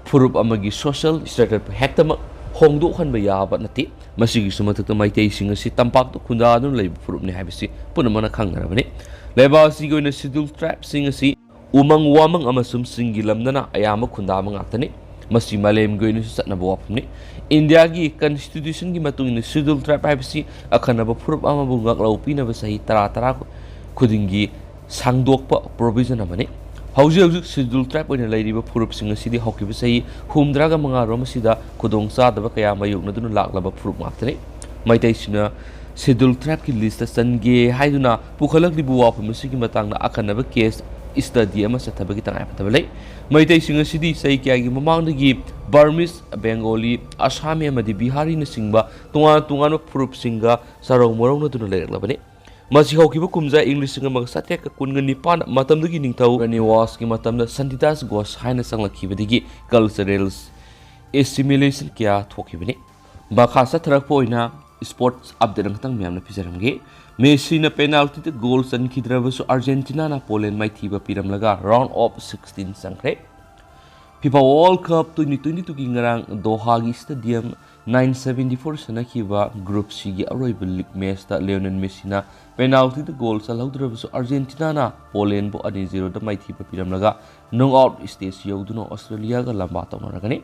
ꯐꯨꯔꯨꯞ ꯑꯃꯒꯤ social status ꯍꯦꯛꯇꯃꯛ ꯍꯣꯡꯗꯣꯛꯍꯟꯕ ꯌꯥꯕ ꯅꯠꯇꯦ꯫ ꯃꯁꯤꯒꯤꯁꯨ ꯃꯊꯛꯇ ꯃꯩꯇꯩꯁꯤꯡ ꯑꯁꯤ ꯇꯝꯄꯥꯛꯇ ꯈꯨꯟꯗꯥꯗꯨꯅ ꯂꯩꯕ ꯐꯨꯔꯨꯞꯅꯤ ꯍꯥꯏꯕꯁꯤ ꯄꯨꯝꯅꯃꯛꯅ ꯈꯪꯅꯔꯕꯅꯤ꯫ ꯂꯩꯕꯥꯛ ꯑꯁꯤꯒꯤ ꯑꯣꯏꯅ Scheduled Tribeꯁꯤꯡ ꯑꯁꯤ ꯎꯃꯪ ꯋꯥꯃꯪ ꯑꯃꯁꯨꯡ ꯆꯤꯡꯒꯤ ꯂꯝꯗꯅ ꯑꯌꯥꯝꯕ ꯈꯨꯟꯗꯥꯕ ꯉꯥꯛꯇꯅꯤ꯫ ꯃꯁꯤ ꯃꯥꯂꯦꯝꯒꯤ ꯑꯣꯏꯅꯁꯨ ꯆꯠꯅꯕ ꯋꯥꯐꯝꯅꯤ꯫ ꯏꯟꯗꯤꯌꯥꯒꯤ constitutionꯒꯤ ꯃꯇꯨꯡ ꯏꯟꯅ Scheduled Tribe ꯍꯥꯏꯕꯁꯤ ꯑꯈꯟꯅꯕ ꯐꯨꯔꯨꯞ ꯑꯃꯕꯨ ꯉꯥꯛꯂꯧ ꯄꯤꯅꯕ ꯆꯍꯤ ꯇꯔꯥ ꯇꯔꯥ ꯈꯨꯗꯤꯡꯒꯤ ꯁꯥꯡꯗꯣꯛꯄ provision ꯑꯃꯅꯤ꯫ ꯍꯧꯖꯤꯛ ꯍꯧꯖꯤꯛ Scheduled Tribe ꯑꯣꯏꯅ ꯂꯩꯔꯤꯕ ꯐꯨꯔꯨꯞꯁꯤꯡ ꯑꯁꯤꯗꯤ ꯍꯧꯈꯤꯕ ꯆꯍꯤ ꯍꯨꯝꯗ꯭ꯔꯥꯒ ꯃꯉꯥꯔꯣꯝ ꯑꯁꯤꯗ ꯈꯨꯗꯣꯡꯆꯥꯗꯕ ꯀꯌꯥ ꯃꯥꯌꯣꯛꯅꯗꯨꯅ ꯂꯥꯛꯂꯕ ꯐꯨꯔꯨꯞ ꯉꯥꯛꯇꯅꯤ꯫ ꯃꯩꯇꯩꯁꯤꯡꯅ Scheduled Tribeꯀꯤ listꯇ ꯆꯟꯒꯦ ꯍꯥꯏꯗꯨꯅ ꯄꯨꯈꯠꯂꯛꯂꯤꯕ ꯋꯥꯐꯝ ꯑꯁꯤꯒꯤ ꯃꯇꯥꯡꯗ ꯑꯈꯟꯅꯕ case study ꯑꯃ ꯆꯠꯊꯕꯒꯤ ꯇꯉꯥꯏꯐꯗꯕ ꯂꯩ꯫ ꯃꯩꯇꯩꯁꯤꯡ ꯑꯁꯤꯗꯤ ꯆꯍꯤ ꯀꯌꯥꯒꯤ ꯃꯃꯥꯡꯗꯒꯤ Burmese, Bengali, Assami ꯑꯃꯗꯤ Biharinaꯆꯤꯡꯕ ꯇꯣꯉꯥꯟ ꯇꯣꯉꯥꯟꯕ ꯐꯨꯔꯨꯞꯁꯤꯡꯒ ꯆꯔꯧ ꯃꯔꯧꯅꯗꯨꯅ ꯂꯩꯔꯛꯂꯕꯅꯤ꯫ ꯃꯁꯤ ꯍꯧꯈꯤꯕ ꯀꯨꯝꯖꯥ ꯏꯪ ꯂꯤꯁꯤꯡ ꯑꯃꯒ ꯆꯥꯇ꯭ꯔꯦꯠꯀ ꯀꯨꯟꯒ ꯅꯤꯄꯥꯟ ꯃꯇꯝꯗꯒꯤ ꯅꯤꯡꯊꯧ ꯔꯥꯅꯤꯋꯥꯁꯀꯤ ꯃꯇꯝꯗ Santidas Ghosh ꯍꯥꯏꯅ ꯆꯪꯂꯛꯈꯤꯕꯗꯒꯤ cultural assimilation ꯀꯌꯥ ꯊꯣꯛꯈꯤꯕꯅꯤ꯫ ꯃꯈꯥ ꯆꯠꯊꯔꯛꯄ ꯑꯣꯏꯅ sports update ꯑꯃꯈꯛꯇꯪ ꯃꯌꯥꯝꯅ ꯄꯤꯖꯔꯝꯒꯦ꯫ ꯃꯦꯁꯤꯅ penaltyꯗ goal ꯆꯟꯈꯤꯗ꯭ꯔꯕꯁꯨ Argentinaꯅ Poland ꯃꯥꯏꯊꯤꯕ ꯄꯤꯔꯝꯂꯒ round of sixteen ꯆꯪꯈ꯭ꯔꯦ꯫ FIFA World Cup twenty twenty twoꯒꯤ ꯉꯔꯥꯡ ꯗꯣꯍꯥꯒꯤ stadium nine seventy four ꯁꯥꯟꯅꯈꯤꯕ Group Cꯒꯤ ꯑꯔꯣꯏꯕ league matchꯇ Lionel Messiꯅ penaltyꯗ goal ꯆꯜꯍꯧꯗ꯭ꯔꯕꯁꯨ Argentinaꯅ Polandꯕꯨ ꯑꯅꯤ zeroꯗ ꯃꯥꯏꯊꯤꯕ ꯄꯤꯔꯝꯂꯒ knockout stage ꯌꯧꯗꯨꯅ Australiaꯒ ꯂꯝꯕꯥ ꯇꯧꯅꯔꯒꯅꯤ꯫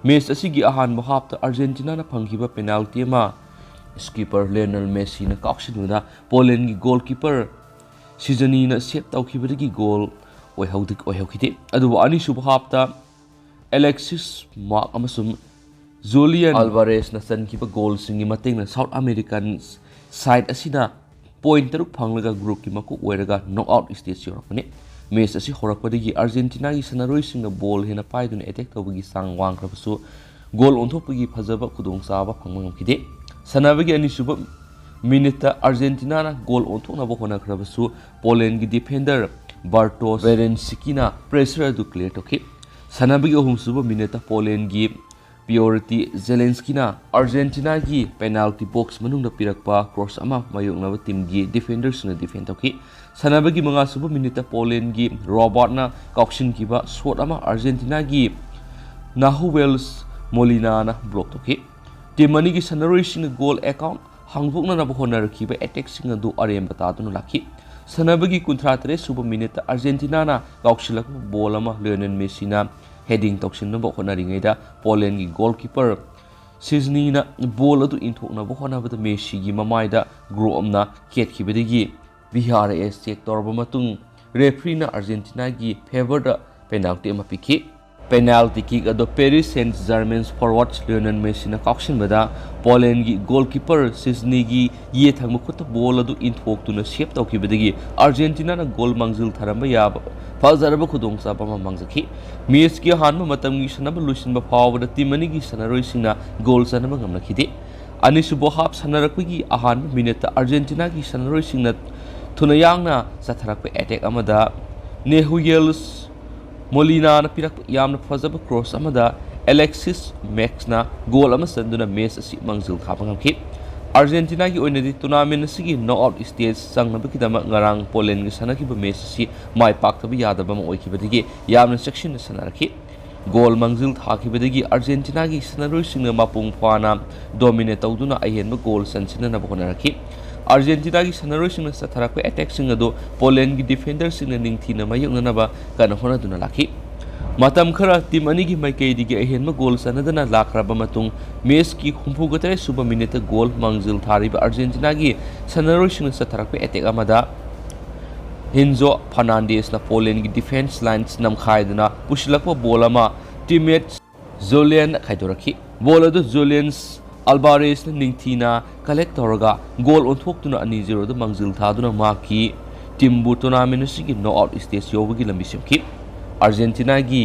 Match ꯑꯁꯤꯒꯤ ꯑꯍꯥꯟꯕ halfꯇ Argentinaꯅ ꯐꯪꯈꯤꯕ penalty ꯑꯃ skipper Lionel Messiꯅ ꯀꯥꯎꯁꯤꯟꯕꯗ Polandꯒꯤ goalkeeper Szczesnyꯅ save ꯇꯧꯈꯤꯕꯗꯒꯤ goal ꯑꯣꯏꯍꯧꯗ-, ꯑꯣꯏꯍꯧꯈꯤꯗꯦ꯫ ꯑꯗꯨꯕꯨ ꯑꯅꯤꯁꯨꯕ halfꯇ Alexis Mack ꯑꯃꯁꯨꯡ Julian Alvarezꯅ ꯆꯟꯈꯤꯕ goalꯁꯤꯡꯒꯤ ꯃꯇꯦꯡꯅ South American side ꯑꯁꯤꯅ point ꯇꯔꯨꯛ ꯐꯪꯂꯒ groupꯀꯤ ꯃꯀꯣꯛ ꯑꯣꯏꯔꯒ knockout stage ꯌꯧꯔꯛꯄꯅꯤ꯫ Match ꯑꯁꯤ ꯍꯧꯔꯛꯄꯗꯒꯤ Argentinaꯒꯤ ꯁꯥꯟꯅꯔꯣꯏꯁꯤꯡꯅ ball ꯍꯦꯟꯅ ꯄꯥꯏꯗꯨꯅ attack ꯇꯧꯕꯒꯤ ꯆꯥꯡ ꯋꯥꯡꯈ꯭ꯔꯕꯁꯨ goal ꯑꯣꯟꯊꯣꯛꯄꯒꯤ ꯐꯖꯕ ꯈꯨꯗꯣꯡꯆꯥꯕ ꯐꯪꯕ ꯉꯝꯈꯤꯗꯦ꯫ ꯁꯥꯟꯅꯕꯒꯤ ꯑꯅꯤꯁꯨꯕ minuteꯇ Argentinaꯅ goal ꯑꯣꯟꯊꯣꯛꯅꯕ ꯍꯣꯠꯅꯈ꯭ꯔꯕꯁꯨ Polandꯒꯤ defender Bartosz Werenskiꯅ pressure ꯑꯗꯨ clear ꯇꯧꯈꯤ꯫ ꯁꯥꯟꯅꯕꯒꯤ ꯑꯍꯨꯝꯁꯨꯕ minuteꯇ Polandꯒꯤ ꯄꯤꯌꯣꯔꯤꯇꯤ ꯖꯦꯂꯦꯟꯁꯀꯤꯅ ꯑꯥꯔꯖꯦꯟꯇꯤꯅꯥꯒꯤ ꯄꯦꯅꯥꯜꯇꯤ ꯕꯣꯛꯁ ꯃꯅꯨꯡꯗ ꯄꯤꯔꯛꯄ ꯀ꯭ꯔꯣꯁ ꯑꯃ ꯃꯥꯌꯣꯛꯅꯕ ꯇꯤꯝꯒꯤ ꯗꯤꯐꯦꯟꯗꯔꯁꯤꯡꯅ ꯗꯤꯐꯦꯟ ꯇꯧꯈꯤ꯫ ꯁꯥꯟꯅꯕꯒꯤ ꯃꯉꯥꯁꯨꯕ ꯃꯤꯅꯤꯠꯇ ꯄꯣꯂꯦꯟꯒꯤ ꯔꯣꯕꯥꯔꯠꯅ ꯀꯥꯎꯁꯤꯟꯈꯤꯕ ꯁꯣꯠ ꯑꯃ ꯑꯥꯔꯖꯦꯟꯇꯤꯅꯥꯒꯤ ꯅꯥꯍꯨꯋꯦꯜꯁ ꯃꯣꯂꯤꯅꯥꯅ ꯕ꯭ꯂꯣꯛ ꯇꯧꯈꯤ꯫ ꯇꯤꯝ ꯑꯅꯤꯒꯤ ꯁꯥꯟꯅꯔꯣꯏꯁꯤꯡꯅ ꯒꯣꯜ ꯑꯦꯀꯥꯎꯟ ꯍꯥꯡꯗꯣꯛꯅꯅꯕ ꯍꯣꯠꯅꯔꯛꯈꯤꯕ ꯑꯦꯇꯦꯛꯁꯤꯡ ꯑꯗꯨ ꯑꯔꯦꯝꯕ ꯇꯥꯗꯨꯅ ꯂꯥꯛꯈꯤ꯫ ꯁꯥꯟꯅꯕꯒꯤ ꯀꯨꯟꯊ꯭ꯔꯥ ꯇꯔꯦꯠ ꯁꯨꯕ ꯃꯤꯅꯤꯠꯇ ꯑꯥꯔꯖꯦꯟꯇꯤꯅꯥꯅ ꯀꯥꯎꯁꯤꯜꯂꯛꯄ ꯕꯣꯜ ꯑꯃ ꯂꯤꯑꯣꯅꯦꯜ ꯃꯦꯁꯤꯅ ꯍꯦꯗꯤꯡ ꯇꯧꯁꯤꯟꯅꯕ ꯍꯣꯠꯅꯔꯤꯉꯩꯗ ꯄꯣꯂꯦꯟꯒꯤ ꯒꯣꯜꯀꯤꯄꯔ ꯁꯤꯖꯅꯤꯅ ꯕꯣꯜ ꯑꯗꯨ ꯏꯟꯊꯣꯛꯅꯕ ꯍꯣꯠꯅꯕꯗ ꯃꯦꯁꯤꯒꯤ ꯃꯃꯥꯏꯗ ꯒ꯭ꯔꯣꯞꯅ ꯈꯦꯠꯈꯤꯕꯗꯒꯤ ꯚꯤ ꯑꯥꯔ ꯑꯦꯁ ꯆꯦꯛ ꯇꯧꯔꯕ ꯃꯇꯨꯡ ꯔꯦꯐ꯭ꯔꯤꯅ ꯑꯥꯔꯖꯦꯟꯇꯤꯅꯥꯒꯤ ꯐꯦꯚꯔꯗ ꯄꯦꯅꯥꯜꯇꯤ ꯑꯃ ꯄꯤꯈꯤ꯫ ꯄꯦꯅꯥꯜꯇꯤ ꯀꯤꯛ ꯑꯗꯨ ꯄꯦꯔꯤꯁ ꯁꯦꯟꯠ ꯖꯔꯃꯦꯟꯁ ꯐꯣꯔꯋꯥꯔꯗ ꯂꯤꯑꯣꯅꯦꯜ ꯃꯦꯁꯤꯅ ꯀꯥꯎꯁꯤꯟꯕꯗ ꯄꯣꯂꯦꯟꯒꯤ ꯒꯣꯜꯀꯤꯄꯔ ꯁꯤꯖꯅꯤꯒꯤ ꯌꯦꯠ ꯊꯪꯕ ꯈꯨꯠꯇ ꯕꯣꯜ ꯑꯗꯨ ꯏꯟꯊꯣꯛꯇꯨꯅ ꯁꯦꯞ ꯇꯧꯈꯤꯕꯗꯒꯤ ꯑꯥꯔꯖꯦꯟꯇꯤꯅꯥꯅ ꯒꯣꯜ ꯃꯥꯡꯖꯤꯜ ꯊꯥꯔꯝꯕ ꯌꯥꯕ ꯐꯖꯔꯕ ꯈꯨꯗꯣꯡꯆꯥꯕ ꯑꯃ ꯃꯥꯡꯖꯈꯤ꯫ ꯃꯦꯆꯀꯤ ꯑꯍꯥꯟꯕ ꯃꯇꯝꯒꯤ ꯁꯥꯟꯅꯕ ꯂꯣꯏꯁꯤꯟꯕ ꯐꯥꯎꯕꯗ ꯇꯤꯝ ꯑꯅꯤꯒꯤ ꯁꯥꯟꯅꯔꯣꯏꯁꯤꯡꯅ ꯒꯣꯜ ꯆꯟꯅꯕ ꯉꯝꯂꯛꯈꯤꯗꯦ꯫ ꯑꯅꯤꯁꯨꯕ ꯍꯥꯞ ꯁꯥꯟꯅꯔꯛꯄꯒꯤ ꯑꯍꯥꯟꯕ ꯃꯤꯅꯤꯠꯇ ꯑꯥꯔꯖꯦꯟꯇꯤꯅꯥꯒꯤ ꯁꯥꯟꯅꯔꯣꯏꯁꯤꯡꯅ ꯊꯨꯅ ꯌꯥꯡꯅ ꯆꯠꯊꯔꯛꯄ ꯑꯦꯇꯦꯛ ꯑꯃꯗ ꯅꯦꯍꯨꯌꯦꯜꯁ ꯃꯣꯂꯤꯅꯥꯅ ꯄꯤꯔꯛꯄ ꯌꯥꯝꯅ ꯐꯖꯕ ꯀ꯭ꯔꯣꯁ ꯑꯃꯗ ꯑꯦꯂꯦꯛꯁꯤꯁ ꯃꯦꯛꯁꯅ ꯒꯣꯜ ꯑꯃ ꯆꯟꯗꯨꯅ ꯃꯦꯆ ꯑꯁꯤ ꯃꯥꯡꯖꯤꯜ ꯊꯥꯕ ꯉꯝꯈꯤ꯫ ꯑꯥꯔꯖꯦꯟꯇꯤꯅꯥꯒꯤ ꯑꯣꯏꯅꯗꯤ ꯇꯣꯔꯅꯥꯃꯦꯟ ꯑꯁꯤꯒꯤ ꯅꯣꯛꯑꯥꯎꯠ ꯁ꯭ꯇꯦꯖ ꯆꯪꯅꯕꯒꯤꯗꯃꯛ ꯉꯔꯥꯡ ꯄꯣꯂꯦꯟꯒ ꯁꯥꯟꯅꯈꯤꯕ ꯃꯦꯆ ꯑꯁꯤ ꯃꯥꯏ ꯄꯥꯛꯇꯕ ꯌꯥꯗꯕ ꯑꯃ ꯑꯣꯏꯈꯤꯕꯗꯒꯤ ꯌꯥꯝꯅ ꯆꯦꯛꯁꯤꯟꯅ ꯁꯥꯟꯅꯔꯛꯈꯤ꯫ ꯒꯣꯜ ꯃꯥꯡꯖꯤꯜ ꯊꯥꯈꯤꯕꯗꯒꯤ ꯑꯥꯔꯖꯦꯟꯇꯤꯅꯥꯒꯤ ꯁꯥꯟꯅꯔꯣꯏꯁꯤꯡꯅ ꯃꯄꯨꯡ ꯐꯥꯅ ꯗꯣꯃꯤꯅꯦꯠ ꯇꯧꯗꯨꯅ ꯑꯍꯦꯟꯕ ꯒꯣꯜ ꯆꯟꯁꯤꯟꯅꯅꯕ ꯍꯣꯠꯅꯔꯛꯈꯤ꯫ ꯑꯥꯔꯖꯦꯟꯇꯤꯅꯥꯒꯤ ꯁꯥꯟꯅꯔꯣꯏꯁꯤꯡꯅ ꯆꯠꯊꯔꯛꯄ ꯑꯦꯇꯦꯛꯁꯤꯡ ꯑꯗꯨ ꯄꯣꯂꯦꯟꯒꯤ ꯗꯤꯐꯦꯟꯗꯔꯁꯤꯡꯅ ꯅꯤꯡꯊꯤꯅ ꯃꯥꯌꯣꯛꯅꯅꯕ ꯀꯟꯅ ꯍꯣꯠꯅꯗꯨꯅ ꯂꯥꯛꯈꯤ꯫ ꯃꯇꯝ ꯈꯔ ꯇꯤꯝ ꯑꯅꯤꯒꯤ ꯃꯥꯏꯀꯩꯗꯒꯤ ꯑꯍꯦꯟꯕ ꯒꯣꯜ ꯆꯟꯅꯗꯅ ꯂꯥꯛꯈ꯭ꯔꯕ ꯃꯇꯨꯡ ꯃꯦꯆꯀꯤ ꯍꯨꯝꯐꯨꯒ ꯇꯔꯦꯠ ꯁꯨꯕ ꯃꯤꯅꯤꯠꯇ ꯒꯣꯜ ꯃꯥꯡꯖꯤꯜ ꯊꯥꯔꯤꯕ ꯑꯥꯔꯖꯦꯟꯇꯤꯅꯥꯒꯤ ꯁꯥꯟꯅꯔꯣꯏꯁꯤꯡꯅ ꯆꯠꯊꯔꯛꯄ ꯑꯦꯇꯦꯛ ꯑꯃꯗ ꯍꯤꯟꯖꯣ ꯐꯔꯅꯥꯟꯗꯦꯁꯅ ꯄꯣꯂꯦꯟꯒꯤ ꯗꯤꯐꯦꯟꯁ ꯂꯥꯏꯟꯁ ꯅꯝꯈꯥꯏꯗꯨꯅ ꯄꯨꯁꯤꯜꯂꯛꯄ ꯕꯣꯜ ꯑꯃ ꯇꯤꯝꯃꯦꯠ ꯖꯣꯂꯤꯌꯟ ꯈꯥꯏꯗꯣꯔꯛꯈꯤ꯫ ꯕꯣꯜ ꯑꯗꯨ ꯖꯣꯂꯤꯌꯟꯁ ꯑꯜꯕꯥꯔꯦꯁꯅ ꯅꯤꯡꯊꯤꯅ ꯀꯂꯦꯛ ꯇꯧꯔꯒ ꯒꯣꯜ ꯑꯣꯟꯊꯣꯛꯇꯨꯅ ꯑꯅꯤ ꯖꯤꯔꯣꯗ ꯃꯥꯡꯖꯤꯜ ꯊꯥꯗꯨꯅ ꯃꯍꯥꯛꯀꯤ ꯇꯤꯝꯕꯨ ꯇꯣꯔꯅꯥꯃꯦꯟ ꯑꯁꯤꯒꯤ ꯅꯣꯛꯑꯥꯎꯠ ꯁ꯭ꯇꯦꯖ ꯌꯧꯕꯒꯤ ꯂꯝꯕꯤ ꯁꯦꯝꯈꯤ꯫ ꯑꯥꯔꯖꯦꯟꯇꯤꯅꯥꯒꯤ